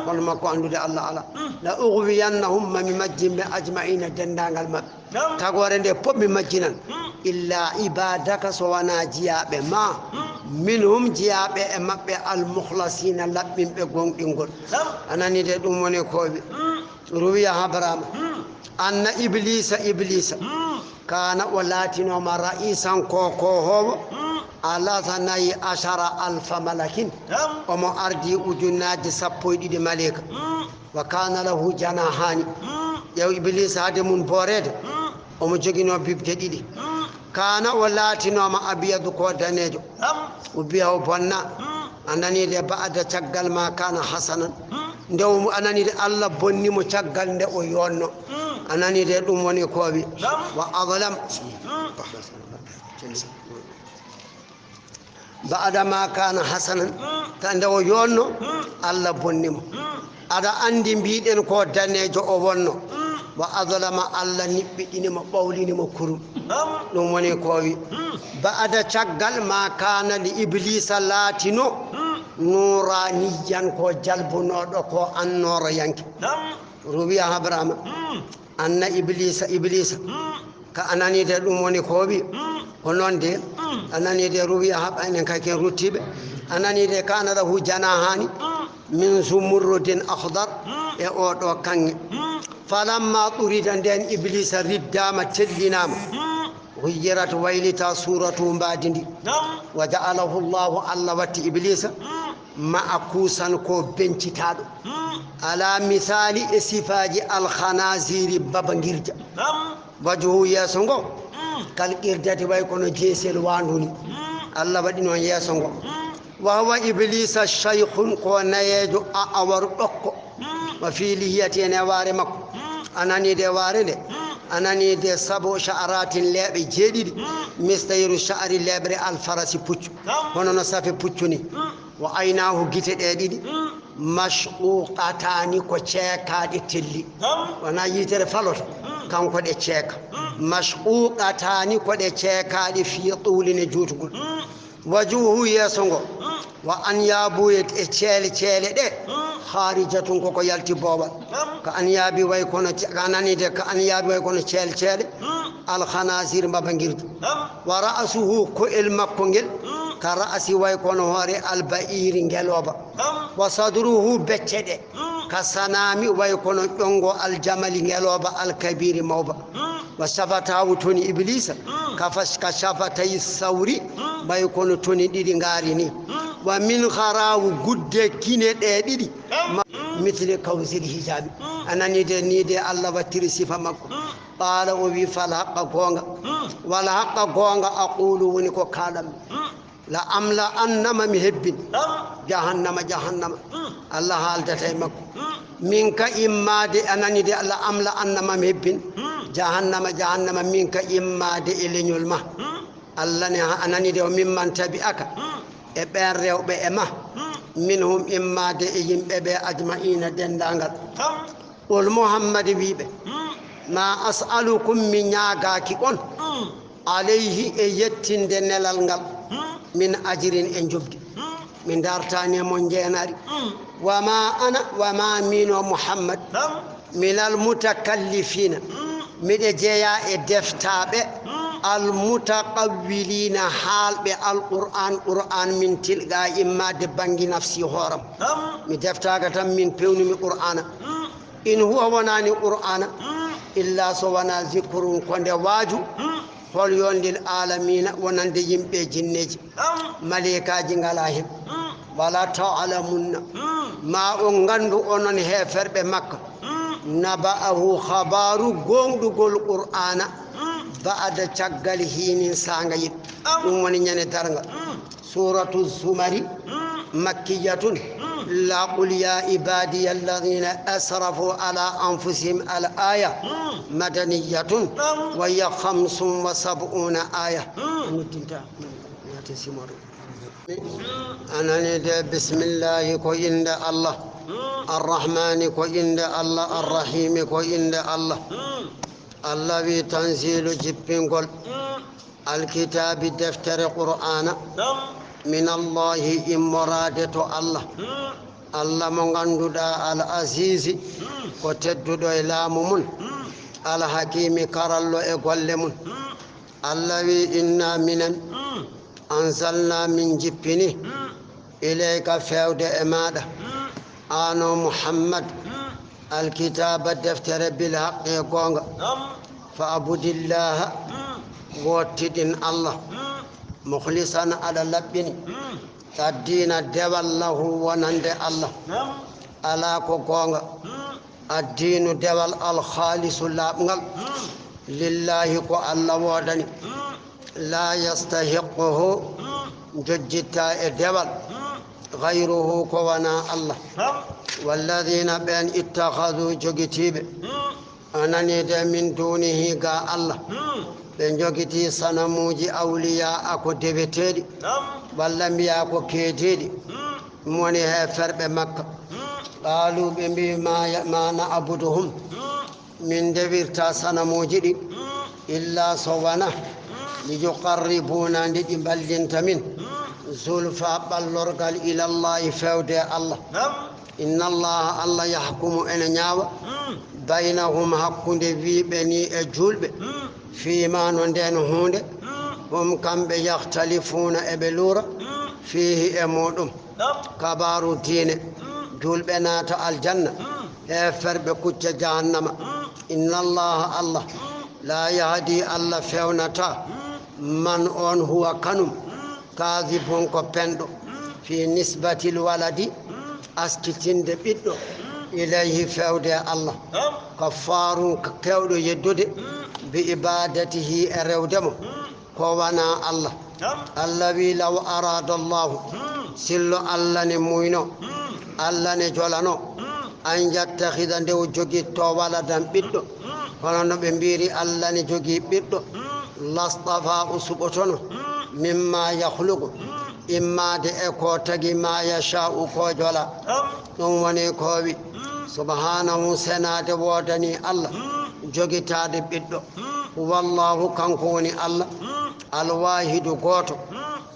hono makko anndude Allah alaa, la ughwiyannahum, ma mi majjin ɓe, ajma'iina, denndaangal maɓɓe. Tagoore nde fof mi majjinan. Illa ibadaka, so wonaa jiyaaɓe ma, minhum, jiyaaɓe e maɓɓe, al mukhlasiina, laɓɓinɓe goongɗingol. A nani de, ɗum woni ko wi. Ruwiya Habrama, anna Ibliisa, Ibliisa, kaana, o laatinooma, ra'isan, ko koohoowo, ala thnay ashara alfa malakin, omo ardii ujunnaaji sappo e ɗiɗi maleeka. Wa kaana lahu janahaani, ƴeew Ibliisa, hade mum booreede, omo joginoo bibje ɗiɗi. Kaana, o laatinooma, abyadu, ko daneejo. O biya o bonna. A nani de, ba'da, caggal ma, kaana hasanan. Nde o, a nani de, Allah bonni mo caggal nde o yonno. A nani de, ɗum woni ko wi. Wa adlam. Ba'da ma kaana hasanan. Ta nde o yonno, Allah bonni mo. Aɗa anndi, mbiɗen ko daneejo o wonno. Wa adlama, Allah niɓɓiɗini mo, ɓawlini mo kurum. Ɗum woni ko wi. Ba'da, caggal, ma kaana li Ibliisa, laatino, nuuraaniyan, ko jalbunooɗo, ko annooroyanke. Ruwiya Habrama, anna Ibliisa, Ibliisa, ka a nani de, ɗum woni ko wi. Ko noon de, a nani de, ruwiya haɓa, enen kay ken ruttiiɓe. A nani de, kaana lahu janahaani min zumurrudin akhdar, e oo ɗo kaŋŋe. Falamma turida, nden Ibliisa riddaama, tellinaama, ghuyyirat, waylita, suratu, mbaadi ndi. Wa ja'alahu Allahu, Allah watti Ibliisa, ma'kuusan, ko bencitaaɗo. Ala misaali, e sifaaji, al khanaziri, babangirja. Wajhu, yeeso ngo, kal qirdati, way kono jeesel waandu ni. Allah waɗi noon yeeso ngo. Wa huwa Ibliisa shaykhun, ko nayeejo, a'waru, ɗokko. Wa fii lihiyati, e newaare makko. A nani de waare nde. A nani de, sabu sha'aratin, leeɓe jeeɗiɗi. Mistayru sha'ari, leeɓre alfarasi, puccu. Hono no safe puccu ni. Wa aynaahu, gite ɗe ɗiɗi. Mashquqataani, ko ceekaaɗe, telli. Wonaa yitere faloto. kanko ɗe ceeka. Mashquqataani, ko ɗe ceekaaɗe, fii tuulin e juutugol. Wajuhu, yeeso ngo. Wa anyaabu, e ceele, ceele ɗe. Khaarijatun, ko ko yalti boowal. Ka anyaabi, way kono ce-, ka nani de, ka anyaabi, way kono ceele, ceele. Al khanazir, mbaba ngirdi. Wa ra'suhu, ko'el makko ngel. Ka ra'si, way kono hoore al ba'iri, ngelooba. Wa sadruhu, becce ɗe. Ka sanami, way kono ƴonngo al jamali, ngelooba al kabiri, mawba. Wa shafatahu, toni Iblisa, ka fas-, ka shafatay sawri, way kono toni ɗiɗi ngaari ni. Wa minkharahu, gudde kine ɗe ɗiɗi. Ma-, mithli kawsil hijabi. A nani de, ni de Allah wattiri sifa makko. Qala, o wi, fal haqqa, goonga. Wal haqqa, goonga, aqulu, woni ko kaalanmi. La amla annama, mi hebbin. Jahannama, jahannama. Allah haaldata e makko. Min ka immaade, a nani de, la amla annama, mi hebbin. Jahannama, jahannama, min ka immaade e leñol ma. Allah ne, a nani de, o mimman tabi aka. E ɓeen rewɓe e ma. Minhum, immaade e yimɓe ɓe, ajma'iina, denndaangal. Qul, Muhammad, wiiɓe, ma as'alukum, mi ñaagaaki on, alayhi, e yettinde nelal ngal, min ajrin, e njoɓdi. Mi dartaani e mon njeenaari. Wa ma ana, wa ma miino Muhammad, minal mutakallifiina, miɗo jeyaa e deftaaɓe, al mutaqawwiliina, haalɓe Alqur'aan, Qur'aan min tilqaa immaade banngi nafsi hooram. Mi deftaaka tan, min pewnumi Qur'aana. In huwa, wonaani Qur'aana, illa so wonaa zikrun, ko nde waaju, hol yon, lil aalamiina, wonande yimɓe jinneeji. Maleykaaji ngalaa heen. Wala ta'lamunna, ma on nganndu onon heeferɓe Makka, naba'ahu, habaaru goongɗugol Qur'aana, ba'da, caggal, hiinin, saanga yiɗ. Ɗum woni ñande darnga. Suratu Zumari, makkiyatun. La, qul ya ibadiya alladhina asrafu ala anfusihim, al aya, madaniyatun, wa hiya khamsun wa sab'una aya. A noddinta, naate simoro. A nani de, bismillahi, ko innde Allah. Arrahmani, ko innde Allah. Arrahimi, ko innde Allah. Allah wi, tanzilu, jippingol. Alkitaabi, deftere Qur'aana, min Allahi, immoraade to Allah. Allah mo ngannduɗaa, al azizi, ko tedduɗo e laamu mun, al hakimi, karallo e golle mun. Allah wi, inna, minen, anzalna, min jippini, ilayka, feewde e maaɗa, aan o Muhammad, alkitaaba, deftere, bil haqqi, e goonga. Fa'budillaha, wootiɗin Allah, mukhlisan, aɗa laɓɓini, addiina, dewal, lahu, wonande Allah, alaa, ko goonga, addiinu, dewal, alkhaalisu, laaɓngal, lillahi, ko Allah woodani. La yastahiqquhu, jojjittaa e dewal, ghayruhu, ko wonaa Allah. Walladhina, ɓeen, ittakhadhu, jogitiiɓe, a nanii de, min dunihi, ga Allah, ɓe jogitii sanamuuji, awliyaa, ko deweteeɗi, walla mbiyaa ko keedeeɗi, ɗum woni heeferɓe Makka. Qaalu, ɓe mbii, ma ya-, ma na'buduhum, min ndewirta sanamuuji ɗi, illa so wona, li yuqarribuna, nde ɗi mballita min, zulfa, ɓallorgal, ilallahi, feewde e Allah. Inna Allaha, Allah, yahkumu, ene ñaawa, baynahum, hakkunde wiiɓe ni e juulɓe, fiima, no ndeen huunde, hum, kamɓe, yahtalifuuna, eɓe luura, fiihi, e muuɗum. Kabaaru diine, juulɓe naata aljanna, heeferɓe kucca jahannama. Inna Allaha, Allah, la yahdi, Allah fewnata, man, on, huwa, kanum, kaadibun, ko penɗo, fi nisbatil waladi, askitinde ɓiɗɗo, ilayhi, feewde e Allah, kaffaarun, keewɗo yeddude, bi ibadatihi, e rewde mo ko wonaa Allah. Allah wi, law arada Allahu, sillo Allah ne muyno, Allah ne jolano, an yattakhidha, nde o jogitto, waladan, ɓiɗɗo, hono no ɓe mbiiri Allah ne jogii ɓiɗɗo, lastafa, o suɓotono, mimma yakhluqu, immaade e ko tagi, ma yasha'u, ko jola. Ɗum woni ko wi, subhanahu, senaade woodani Allah, jogitaade ɓiɗɗo. Huwallahu, kanko woni Allah, alwaahidu, gooto,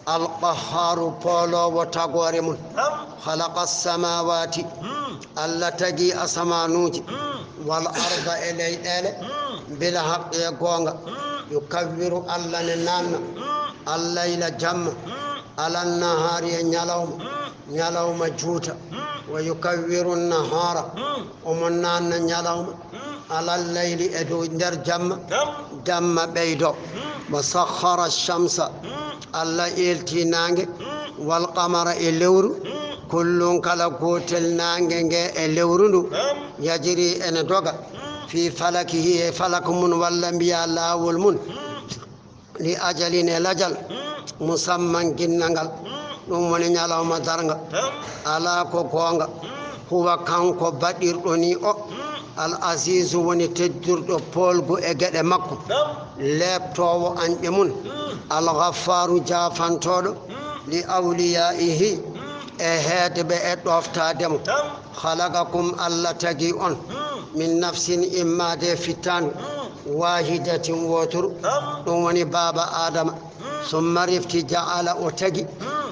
alqahhaaru, pooloowo tagoore mum. Khalaqa samaawaati, Allah tagi asamaanuuji, wal arda, e leyɗeele, bil haqqi, e goonga. Yukawwiru, Allah ne naanna, al layla, jamma, alan nahaari, e ñalawma, ñalawma juuta. Wa yukawwiru nahaara, omo naanna ñalawma, alal layli, e dow nder jamma, jamma ɓeydo. Wa sakhkhara shamsa, Allah eelti naange, wal qamara, e lewru, kullun, kala gootel, naange nge e lewru ndu, yajri, ene doga, fi falakihi, e falak mum, walla mbiya laawol mum, li ajalin, e lajal, musamman, ginnangal, ɗum woni ñalawma darnga. Alaa, ko goonga, huwa, kanko baɗirɗo ni o, al azizu, woni teddurɗo poolgu e geɗe makko, leeptoowo añɓe mum, al ghaffaaru, jaafantooɗo, li awliyaihi, e heedɓe e ɗoftaade mo. Khalaqakum, Allah tagi on, min nafsin, immaade e fittaandu, waahidatin, wooturu, ɗum woni baaba Aadama. Summa rifti, ja'ala, o tagi,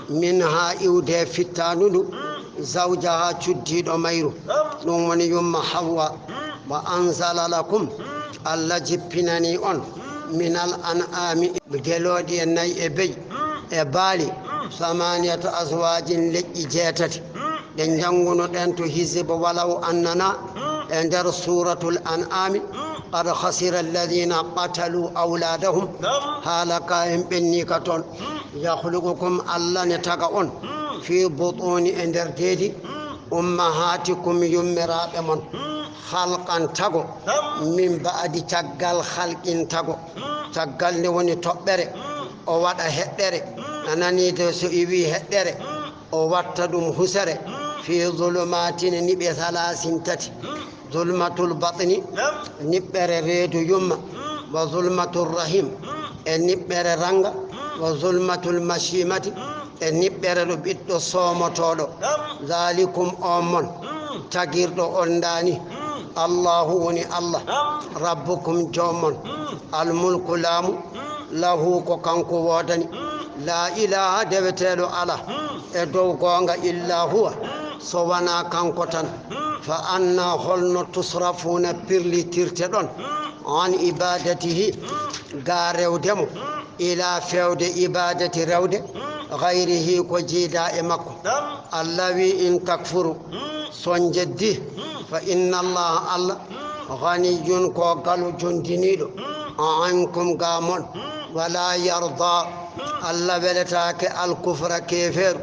minha, iwde e fittaandu ndu, zawjaha, cuddiiɗo mayru, ɗum woni yumma Hawwa. Wa anzala lakum, Allah jippinani on, minal an'aami, gelooɗi e nayi e beyi e baali, samaniyata azwaajin, leƴƴi jeetati. Ɗe njannguno ɗen to Hizib, walaw annana, e nder Suuratul An'aami, qad khasira alladhina qatalu awlaadahum, haala ka en ɓenni ka toon. Yakhluqukum, Allah ne taga on, fi butuuni, e nder deedi, ummahatikum, yummiraaɓe mon, khalqan, tago, min ba'di, caggal, khalqin, tago. Caggal nde woni toɓɓere, o waɗa heɗɗere. A nanii de, so iwi heɗɗere, o watta ɗum husere. Fi zulumatin, niɓe, thalathin, tati. Zulmatul batni, niɓɓere reedu yumma, wa zulmatul rahim, e niɓɓere ranga, wa zulmatul mashimati, e niɓɓere ɗo ɓiɗɗo soomotooɗo. Zalikum, on mon, tagirɗo on daani, Allahu woni Allah, rabbukum, joom mon, al mulku, laamu, lahu, ko kanko woodani, la ilaha, deweteeɗo ala e dow goonga, illa huwa, so wanaa kanko tan. Fa anna, holno, tusrafuna, pirlitirte ɗon, an ibadatihi, ga rewde mo, ila, feewde, ibadati, rewde, gayrihi, ko jiida e makko. Allah wi, in takfuru, so njeddi, fa inna Allah, Allah, ghaniyun, ko galu jondiniiɗo, ankum, ga mon, wala yarda, Allah weletaake, al kufra, keefeeru,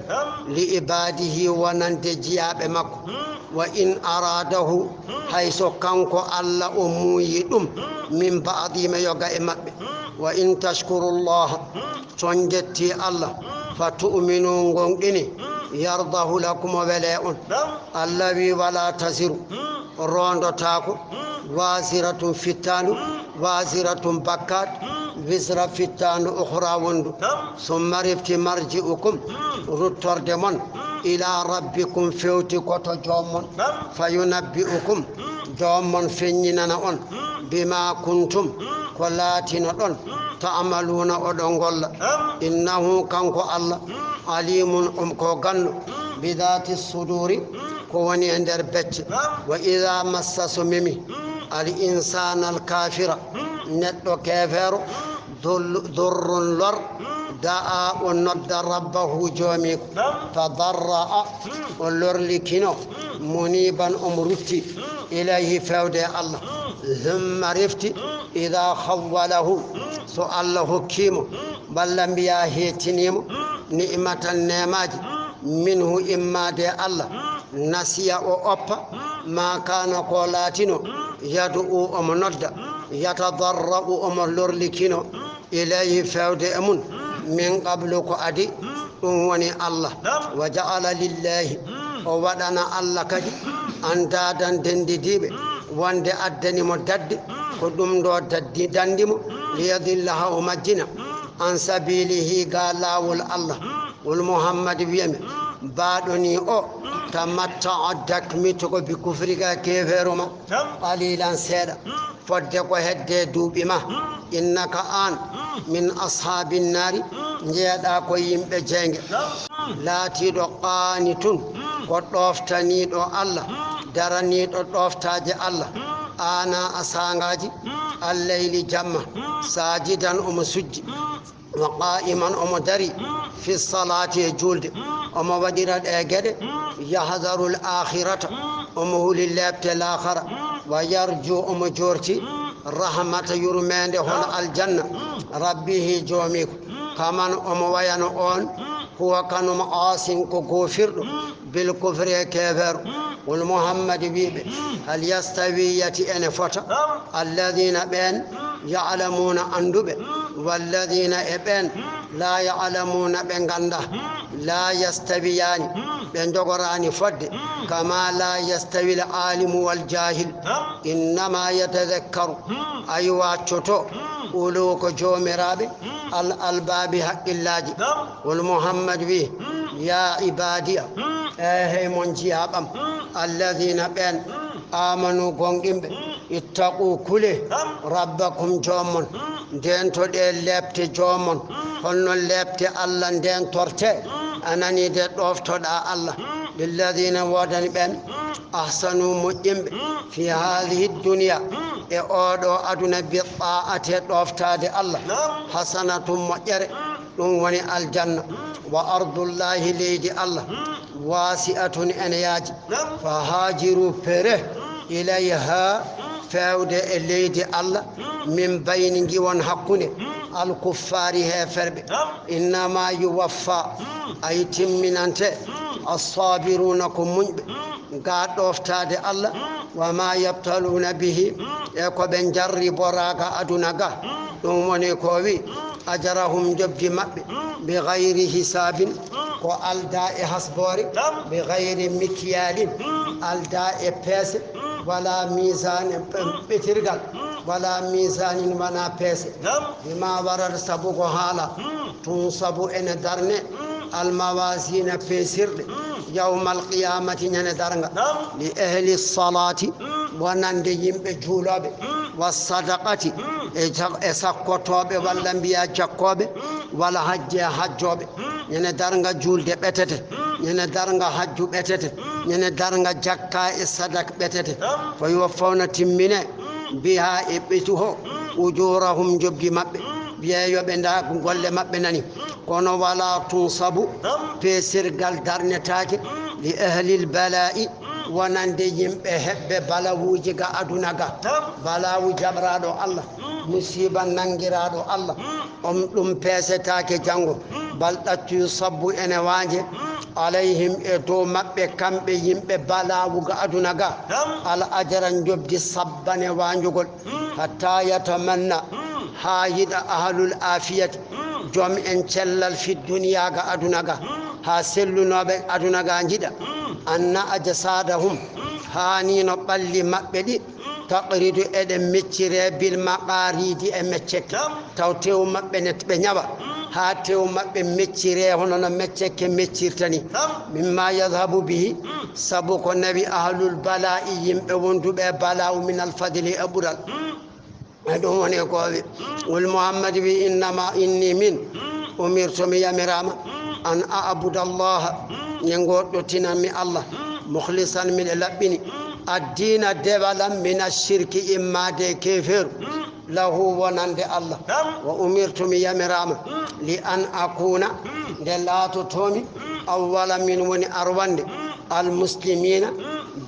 li ibadihi, wonande jiyaaɓe makko. Wa in aradahu, hay so kanko Allah o muuyi ɗum, min ba'dihim, yoga e maɓɓe. Wa in tashkurullaha, so njetti Allah, fa tu'minu, ngonɗini, yardahu lakum, o wele on. Allah wi, wala taziru, rondotaako, waziratun, fittaandu, waziratun, bakkat, wizra, fittaandu, ukhra, wondu. Summa rifti marji'ukum, ruttorde mon, ila rabbikum, fewti ko to joom mon, fa yunabbi'ukum, joom mon feññinana on, bima kuntum, ko laatino ɗon, ta'maluna, oɗon golla. Innahu, kanko Allah, alimun, um, ko ganndo, bidati suduri, ko woni e nder becce. Wa ida massa, so memi, al insana, al kafira, neɗɗo keefeero, dol-, dorrun, lor, da'a, o nodda, rabbahu, joomiiko, tadarra'a, o lorlikino, muniban, omo rutti, ilayhi, fewde e Allah. Thumma rifti, ida khawwalahu, so Allah hokkimo, walla mbiya heettinimo, ni'matan, neemaaji, minhu, immaade e Allah, nasiya, o oppa, ma kana, ko laatino, yad'u, omo nodda, yatadarra'u, omo lorlikino, ilayhi, fewde e mum, min qablu, ko adi, ɗum woni Allah. Wa ja'ala lillahi, o waɗana Allah kadi, andadan, dendidiiɓe, wonde addani mo dadde, ko ɗum ɗo daddi dandi mo, liyadilla, ha o majjina, an sabilihi, ga laawol Allah. Qul, Muhammad, wiya mi, mbaɗo ni o, tamatta'a, dakmito ko bi kufrika, keefeeru ma, qalilan, seeɗa. fodde ko hedde duuɓi ma. Innaka an min ashaabin naari, njeeɗa ko yimɓe jeynge. Laatiiɗo qaanitun, ko ɗooftaniiɗo Allah, daraniiɗo ɗooftaaje Allah, ana a saangaaji, alleyli jamma, saajidan omo sujji, wa qaa'iman omo dari, fi salaati e juulde, omo waɗira ɗe geɗe, yahdarul aakhirata, omo huli leepte laakara, wa yarju omo joorti, rahmata yurmeende hono aljanna, rabbihi joomiiko, kaman omo wayano on, huwa kanum aasin ko goofirɗo, bil kufri e keefeero. Wol Muhammad wiiɓe, hal yastawiyati ene fota, alladina ɓeen, ya'lamuuna annduɓe, walladina e ɓeen, laa ya'lamuuna ɓe ngannda, laa yastawiyaani, ɓe njogoraani fodde, kama laa yastawil aalimu wal jaahil, innama yatadakkaru, ay waccoto, ulu ko joomiraaɓe, al albaabi haqqillaaji. Wol Muhammad wi, ya ibaadiya, e hey mon jiyaaɓam, alladina ɓeen, amanu gonɗinɓe, ittaqu kule, rabbakum joomon, ndentoɗe lepte joomon, holno lepte Allah ndentorte, anani de ɗoftoɗa Allah, lilladina woodani ɓeen, ahsanu moƴƴinɓe, fi haadihi duniya, e oɗo aduna, bi taa'ati e ɗoftaade Allah, hasanatum moƴƴere, ɗum woni aljanna, wa ardullahi leydi Allah, wasi'atun ene yaaji, fa haajiru pere, ilayha, fewde e leydi Allah, min bayni ngiwon hakkunde, alkuffaari heeferɓe, innama yuwaffa, ay timminante, assabiruna ko muñɓe, ga ɗoftaade Allah, wa ma yabtaluuna bihi, e ko ɓe jarriboraa ga aduna ga, ɗum woni ko wi, ajarahum njobdi maɓɓe, bi gayri hisaabin, ko alda e hasboore, bi gayri mikyaalin, alda e peese, wala miisaan, ɓetirgal, wala miisaanin wona peese, bima warada sabu ko haala, tun sabu ene darne, almawasina peesirɗe, yawmal qiyamati ñande darnga, li ehli salati, wonande yimɓe juulooɓe, wa sadaqati, e ja-, e sakkotooɓe walla mbiya jakkooɓe, wala hajje e hajjooɓe, ñande darnga juulde ɓetete, ñande darnga hajju ɓetete, ñande darnga jakka e sadak ɓetete, fo yo fawna timmine, biha e ɓetu ho, ujurahum njobdi maɓɓe, biya yo ɓe nda golle maɓɓe nani. Kono wala tun sabu, peesirgal darnetaake, li ahlil bala'i, wonande yimɓe heɓɓe balawuuji ga aduna ga. Balaawu jaɓraaɗo Allah, musiiba nanngiraaɗo Allah, on ɗum peesetaake janngo. Bal ɗaccu yu sabbu ene waanje, alayhim e dow maɓɓe, kamɓe yimɓe balaawu ga aduna ga. Al ajara njobdi sabbane waanjugol. Hatta yatamanna, haa yiɗa ahlul afiyati, joom en cellal fi duniya ga aduna ga, haa sellunooɓe aduna ga njiɗa, anna ajsadahum, haa ni no ɓalli maɓɓe ɗi, taqridu eɗe meccire bil maqaridi e meccekke, taw tew maɓɓe ne ɓe ñawa, haa tew maɓɓe meccire hono no meccekke meccirta ni. Mimma yadhabu bihi, sabu ko nawi ahlul bala'i, yimɓe wonduɓe e bala'u, min al fadli e ɓural. E ɗum woni ko wi, wol Muhammad wi, innama inni min, umirtu mi yamirama, an a'buda Allaha, mi goɗɗotinanmi Allah, mukhlisan miɗo laɓɓini, addina dewalam min ashirki immade keferu, lahu wonande Allah, wa umirtu mi yamirama, li an akuna, nde laatotomi, awwala min woni arwande, al muslimina,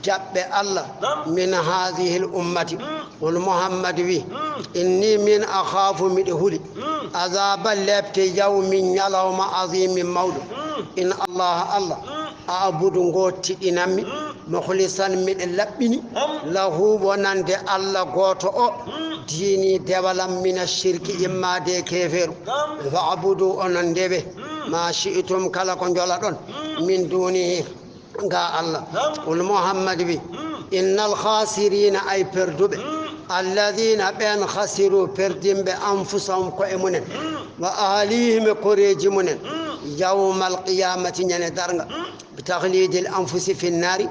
jaɓɓe Allah, min hadhihi l ummati. Wol Muhammad wi, inni min akhafu, miɗo huli, adaba lepte yawmin ñalawma azimin mawɗo. In Allah, Allah, a'budu ngo tiɗinanmi, mukhlisan miɗo laɓɓini, lahu wonande Allah gooto o, diini dewalam mina shirki immade keferu. Fa'budu onon ndewe, ma shi'tum kala ko njolaɗon, min dunihi ga Allah. Qul Muhammad wi, innal khasirina ay perduɓe, alladina ɓen khasiru perdimɓe anfusahum koye munen, wa ahlihim e koreji munen, Yawmal qiyamati, ñande darnga. Bi takhlidil anfusi fi nnaari.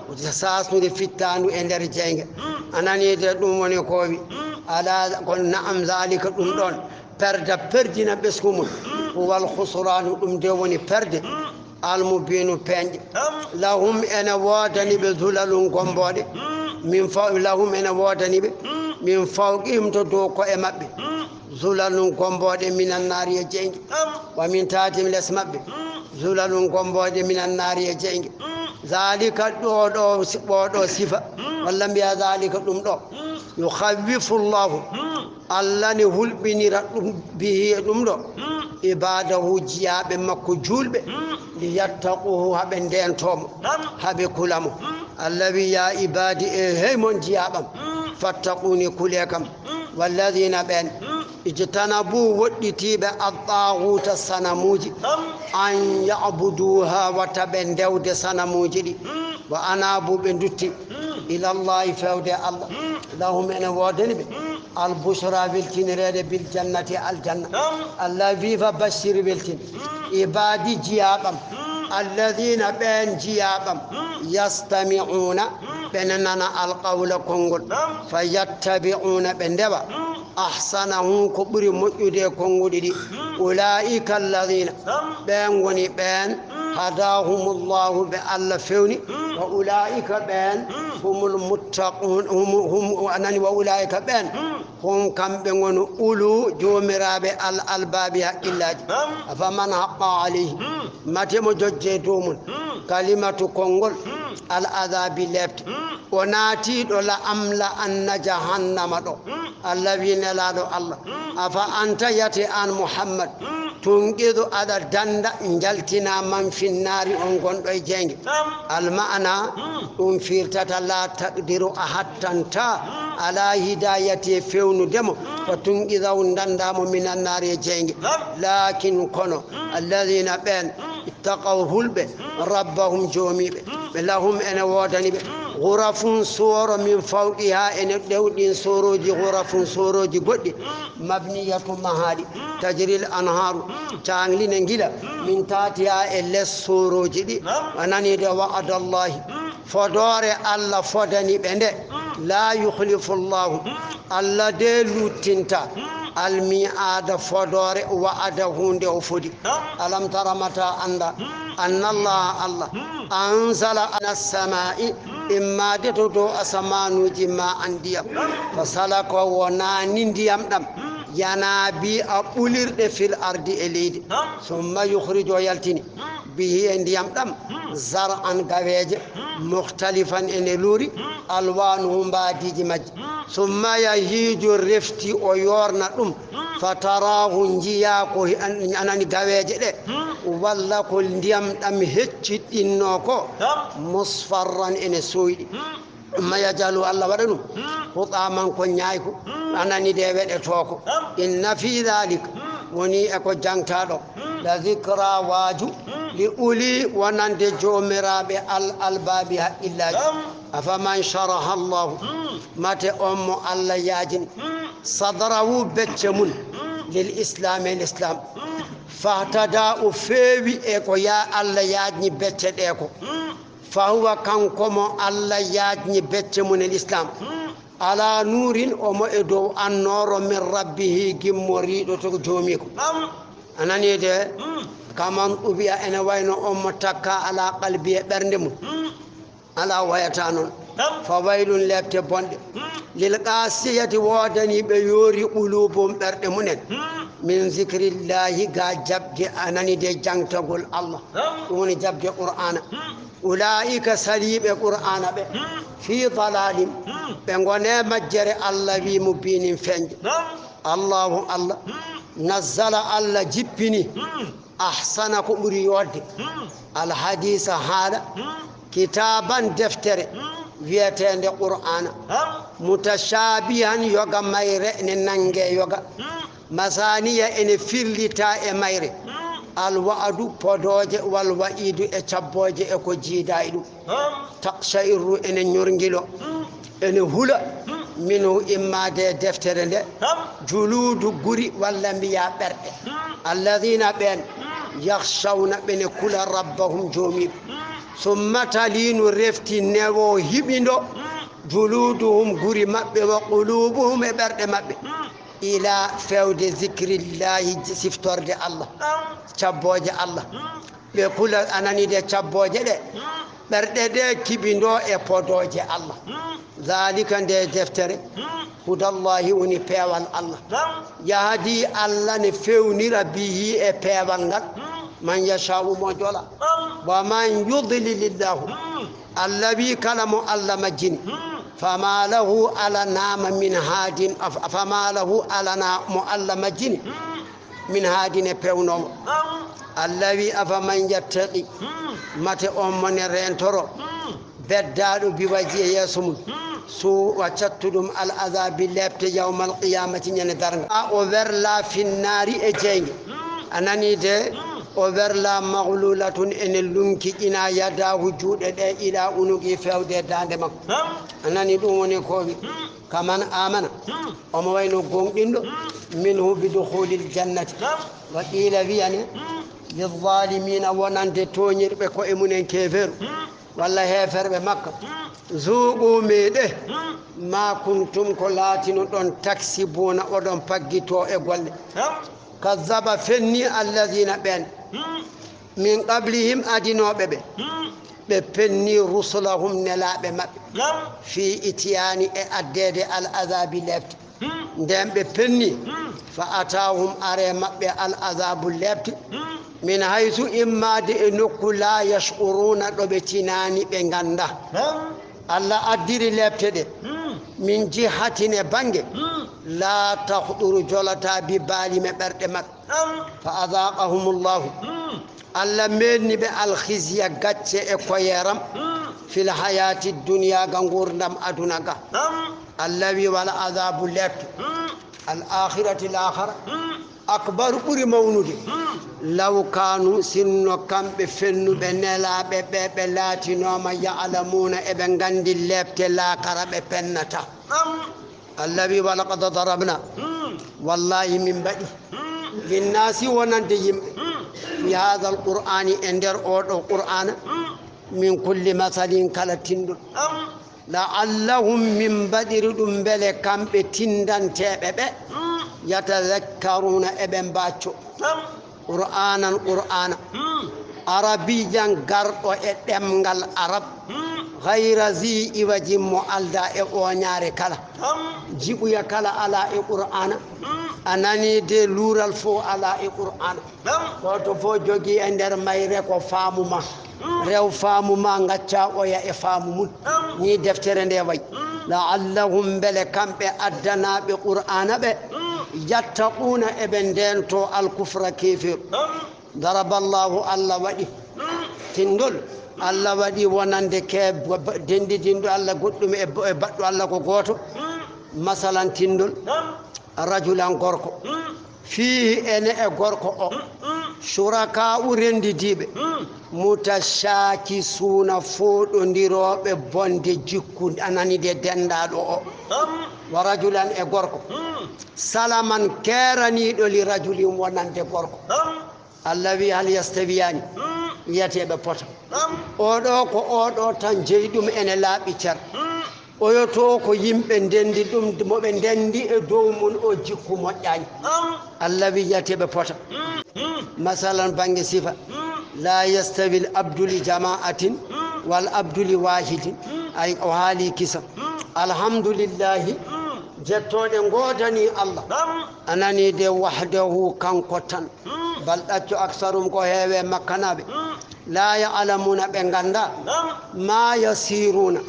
Wota sasnude fittaandu e nder jeynge. Anani de ɗum woni ko wi. Ala, ko na'am, zalika, ɗum ɗon. Perda, perdina ɓesngu mum. Huwal khusraanu, ɗum de woni perde. Almubiinu, peeñɗe. Lahum, ene woodani ɓe, zulalun, gommbooɗe. Min faw-, lahum, ene woodani ɓe. Min fawqihim, to dow ko'e maɓɓe. Zulalun, gommbooɗe, minan naari, e jeynge. Wa min tahtihim, les maɓɓe. Zulalun, gommbooɗe, minan naari, e jeynge. Zalika, ɗo ɗo si-, ɗo ɗo sifa. Walla mbiya zalika, ɗum ɗo. Yukhawwifu Llahu. Allah ne hulɓinira ɗum, bihi, e ɗum ɗo, ibadahu, jiyaaɓe makko juulɓe, li yattaquhu, haa ɓe ndeentoo mo, haa ɓe kula mo. Allah wi, ya ibadi, e hey mon jiyaaɓam, fattaquni, kulee kam. Walladina, ɓeen, ijtanabu, woɗɗitiiɓe, at-taaguuta, sanamuuji, an ya'buduha, wata ɓe ndewde sanamuuji ɗi, wa anabu, ɓe ndutti, ilallahi, fewde Allah. Lahum, ene woodani ɓe, al bushra, weltinireede, bil jannati, aljanna. Allah wi, fa bashir, weltin, ibadi, jiyaaɓam, alladina, ɓeen jiyaaɓam, yastami'una, ɓe nana al qawla, konngol, fa yattabi'una, ɓe ndewa, ahsanahu, ko ɓuri moƴƴude e konnguɗi ɗi. Ulaika alladina, ɓeen woni ɓeen, hadahumullahu, ɓe Allah fewni, wa ulaika, ɓeen, humul muttaqun, hum, hum, anani, wa ulaika, ɓeen, hum, kamɓe ngoni, ulu, joomiraaɓe, al albaabi, haqqillaaji. Afaman haqqa alayhi, mate mo jojje dow mum, kalimatu, konngol, al adaabi, leepte. O naatiiɗo la amla anna jahannama ɗo. Allah wi, nelaaɗo Allah, afa anta, yate aan Muhammad, tunqidu, aɗa dannda, njaltina, man finnaari, on gonɗo e jeynge. Almaana, ɗum firtata la taqdiru, a hattanta, ala hidayati, e fewnude mo, fa tunqidahu, ndannda mo, minan naari, e jeynge. Lakin, kono, alladina, ɓeen, ittaqaw, hulɓe, rabbahum, joomiiɓe ɓe, lahum, ene woodani ɓe, ghurafun, sooro, min fawqiha, ene ɗew ɗin soorooji, ghurafun, soorooji goɗɗi, mabniyatu, mahaaɗi, tajril anhaaru, caangli ne ngila, min taatiha, e les soorooji ɗi. A nani de, wa'adallahi, fodoore Allah fodani ɓe nde, la yukhlifu Allahu, Allah de luttinta, al mi'aada, fodoore, wa'adahu, nde o fodi. Alam tara, mata annda, anna Allaha, Allah, anzala, minas samaa'i, immaade to dow asamaanuuji, ma an, ndiyam, fa salakahu, o naani ndiyam ɗam, yanaabi'a, ɓulirɗe, fil ardi, e leydi, summa yukhriju, o yaltini, bihi, e ndiyam ɗam, zar'an, gaweeje, mukhtalifan, ene luuri, alwanuhu, mbaadiiji majji. Summa yahiiju, refti, o yoorna ɗum, fa taraahu, njiyaa ko he-, an-, anani gaweeje ɗe, walla ko ndiyam ɗam hecciɗɗinnoo ko, musfarran, ene sooyɗi. Summa yaj'aluhu, Allah waɗa ɗum, hutaaman, ko ñaayku, anani de, weɗetoo ko. Inna fi dhalika, woni e ko jangtaa ɗo, la dhikra, waaju, li uli, wonande joomiraaɓe al albaabi, haqqillaaji. Afaman sharaha Allahu, mate on mo Allah yaajini, sadrahu, becce mum, lil islaami, e l'islam, fahtada, o feewi e ko ya Allah yaajni becce ɗe ko, fa huwa, kanko mo Allah yaajni becce mum e l'islam, ala nuurin, omo e dow annooro, min rabbihi, gimmoriiɗo to joomiiko. A nani de, kaman tubi'a, ene wayno on mo takka, ala qalbi, e ɓernde mum. Alaa, wayata noon. Fa waylun, lepte bonɗe, lil qasiyati, woodanii ɓe yoori, qulubuhum, ɓerɗe mumen, min zikrillahi, ga jaɓde, a nani de, jangtagol Allah. Ɗum woni jaɓde Qur'aana. Ulaa'ika, saliiɓe Qur'aana ɓe, fii dalalin, ɓe ngone majjere, Allah wi, mubiinin, feeñde. Allahu, Allah, nazzala, Allah jippini, ahsana, ko ɓuri yooɗde, alhadiisa, haala, kitaaban, deftere, wiyeteende Qur'aana, mutashaabihan, yoga mayre ene nannge yoga, masaaniya, ene firlita e mayre, alwa'du, podooje, walwa'iidu, e cabbooje, e ko jiida e ɗum. Taqsha'irru, ene ñorngilo, ene hula, minhu, immaade e deftere nde, juluudu, guri, walla mbiya ɓerɗe, alladina, ɓeen, Yakhshawna, ɓe ne kula rabbahum, joomiiɓe. Summa taliinu, refti newo hiɓindo, juluuduhum, guri maɓɓe, wa quluubuhum, e ɓerɗe maɓɓe, ila, fewde, zikrillaahi, siftorde Allah, cabbooje Allah. Ɓe kula, a nani de, cabbooje ɗe, ɓerɗe ɗe kiɓindoo e podooje Allah. Zaalika, nde deftere, hudallaahi, woni peewal Allah. Yahdi, Allah ne fewnira, bihi, e peewal ngal, man yashaa'u, mo jola. Wa man yudlilillaahu, Allah wi, kala mo Allah majjini, fama lahu, alanaama, min haadin, af-, fama lahu, alana mo Allah majjini, min haadin, e pewnoowo. Allah wi, afaman yattaqi, mate on mo ne reentoro beddaaɗo, biwajhi, e yeeso mum, suu'a, cattuɗum, al azaabi, leepte, yawmal qiyaamati, ñande darnga. A o werla finnaari, e jeynge. A nani de, o werla maghlulatun, ene lunki, ina yadaahu, juuɗe ɗe, ila unuqi, fewde daande makko. A nani, ɗum woni ko wi, kaman amana, omo wayno gonɗinɗo, minhu, bi dukhulil jannati. Wa qiila, wiyane, lizzaalimiina, wonande tooñirɓe ko'e mum en, keefeeru, walla heeferɓe Makka, zuuqu, meeɗe, maa kuntum, ko laatinoɗon, taksibuuna, oɗon paggitoo e golle. Kazzaba, fenni, allaziina, ɓeen, min qablihim, adinooɓe ɓe, ɓe penni, rusulahum, nelaaɓe maɓɓe, fii ityaani, e addeede, al azaabi, leepte. Nden ɓe penni, fa ataahum, are maɓɓe, al azaabu, leepte, min haysu, immaade e nokku, laa yash'uruuna, ɗo ɓe tinaani, ɓe ngannda. Allah addiri leepte ɗe, min jihatin, e bannge, laa takhduru, jolataa, bi baalihim, e ɓerɗe maɓɓe. Fa azaaqahumullahu, Allah meelni ɓe, al khizya, gacce, e koyeeram, fil hayaati dunya, ga nguurndam aduna ga. Allah wi, wal azaabu, leepte, al aakhirati, laakhara, akbaru, ɓuri mawnude, law kaanu, sinno kamɓe fennuɓe nelaaɓe ɓe, ɓe laatinooma, ya'lamuuna, eɓe nganndi leepte laakhara ɓe pennata. Allah wi, walaqad darabna, wallaahi min mbaɗi, linnaasi, wonande yimɓe, fi haadal qur'aani, e nder oo ɗoo qur'aana, min kulli masalin, kala tinndol. La'allahum, min mbaɗiri ɗum mbele kamɓe tindanteeɓe ɓe, yatadakkaruuna, eɓe mbaacco. Qur'aanan, qur'aana, arabiyyan, garɗo e ɗemngal arab, ghayra zi iwajin, mo aldaa e ooñaare kala. Jiɓuya kala alaa e qur'aana. A nani de, luural fof alaa e qur'aana. Gooto fof jogii e nder mayre ko faamu ma. Rew faamu ma, ngacca oya e faamu mum. Ni deftere nde wayi. La'allahum, mbele kamɓe addanaaɓe qur'aana ɓe, yattaquuna, eɓe ndeento al kufra, keefeeru. Daraballahu, Allah waɗi tinndol. Allah waɗi wonande ke ba-, ba-, denndidinɗo Allah goɗɗum e ba-, e baɗɗo Allah ko gooto. Masalan, tinndol, rajulan, gorko, fiihi, ene e gorko o, shurakaa'u, renndidiiɓe, mutashaakisuuna, fooɗondirooɓe bonde jikku, a nani de, denndaaɗo o, wa rajulan, e gorko, salaman, keeraniiɗo, li rajulin, wonande gorko. Allah wi, hal yastawiyaani, wiyatee ɓe pota. Oɗo ko oɗo tan jeyi ɗum, ene laaɓi cer. Oyoto ko yimɓe ndenndi ɗum, mo ɓe ndenndi e dow mum o jikku moƴƴaani. Allah wi, wiyatee ɓe pota. Masalan, bannge sifa, la yastawil abdu li jama'atin wal abdu li wahidin. Ay, o haali kisa. Alhamdulillahi, jettooɗe ngoodanii Allah. A nani de, wahdahu, kanko tan. Bal ɗaccu, aksarum, ko heewe makkanaaɓe, la ya'lamuna, ɓe ngannda, ma yasiruna,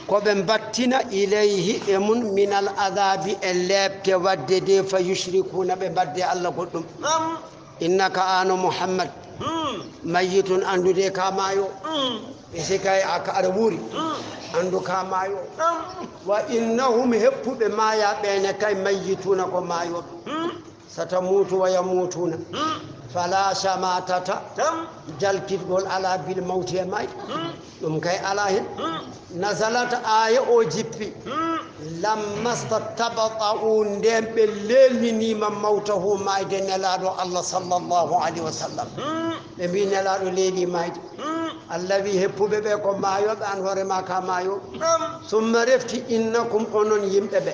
ko ɓe mbattina, ilayhi, e mum, minal azabi, e leepte wadde de, fa yushrikuna, ɓe mbadde Allah goɗɗum. Innaka, an o Muhammad, mayyitun, anndude ka maayo. E si kay a ka aɗa wuuri, anndu ka maayo. Wa innahum, heppuɓe maaya ɓeene kay, mayyituna, ko maayoɓe. Satamuutu wa yamuutuuna. Fala shamatata, jalkitgol alaa, bil mawti, e maayde. Ɗum kay alaa hen. Nazalat, aaya o jippi, lamma statabta'u, nden ɓe leelniniima, mawtahu, maayde Nelaaɗo Allah sallallahu alayhi wa sallam. Ɓe mbi Nelaaɗo leeli maayde. Allah wi heppuɓe ɓe ko maayooɓe, an hoore ma ka maayooɓe. Summa refti innakum onon yimɓe ɓe.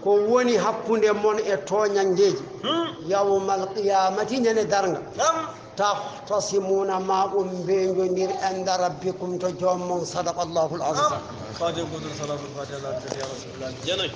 Ko woni hakkunde mon e tooñanngeeji. Yawmal qiyamati ñande darnga. Tahtasimuuna ma on mbeeñondir enda rabbikum to joom mon. Sadaqa Allahul azim. Fatiha gootol, salatul fatiha, la ilaha illa Allah.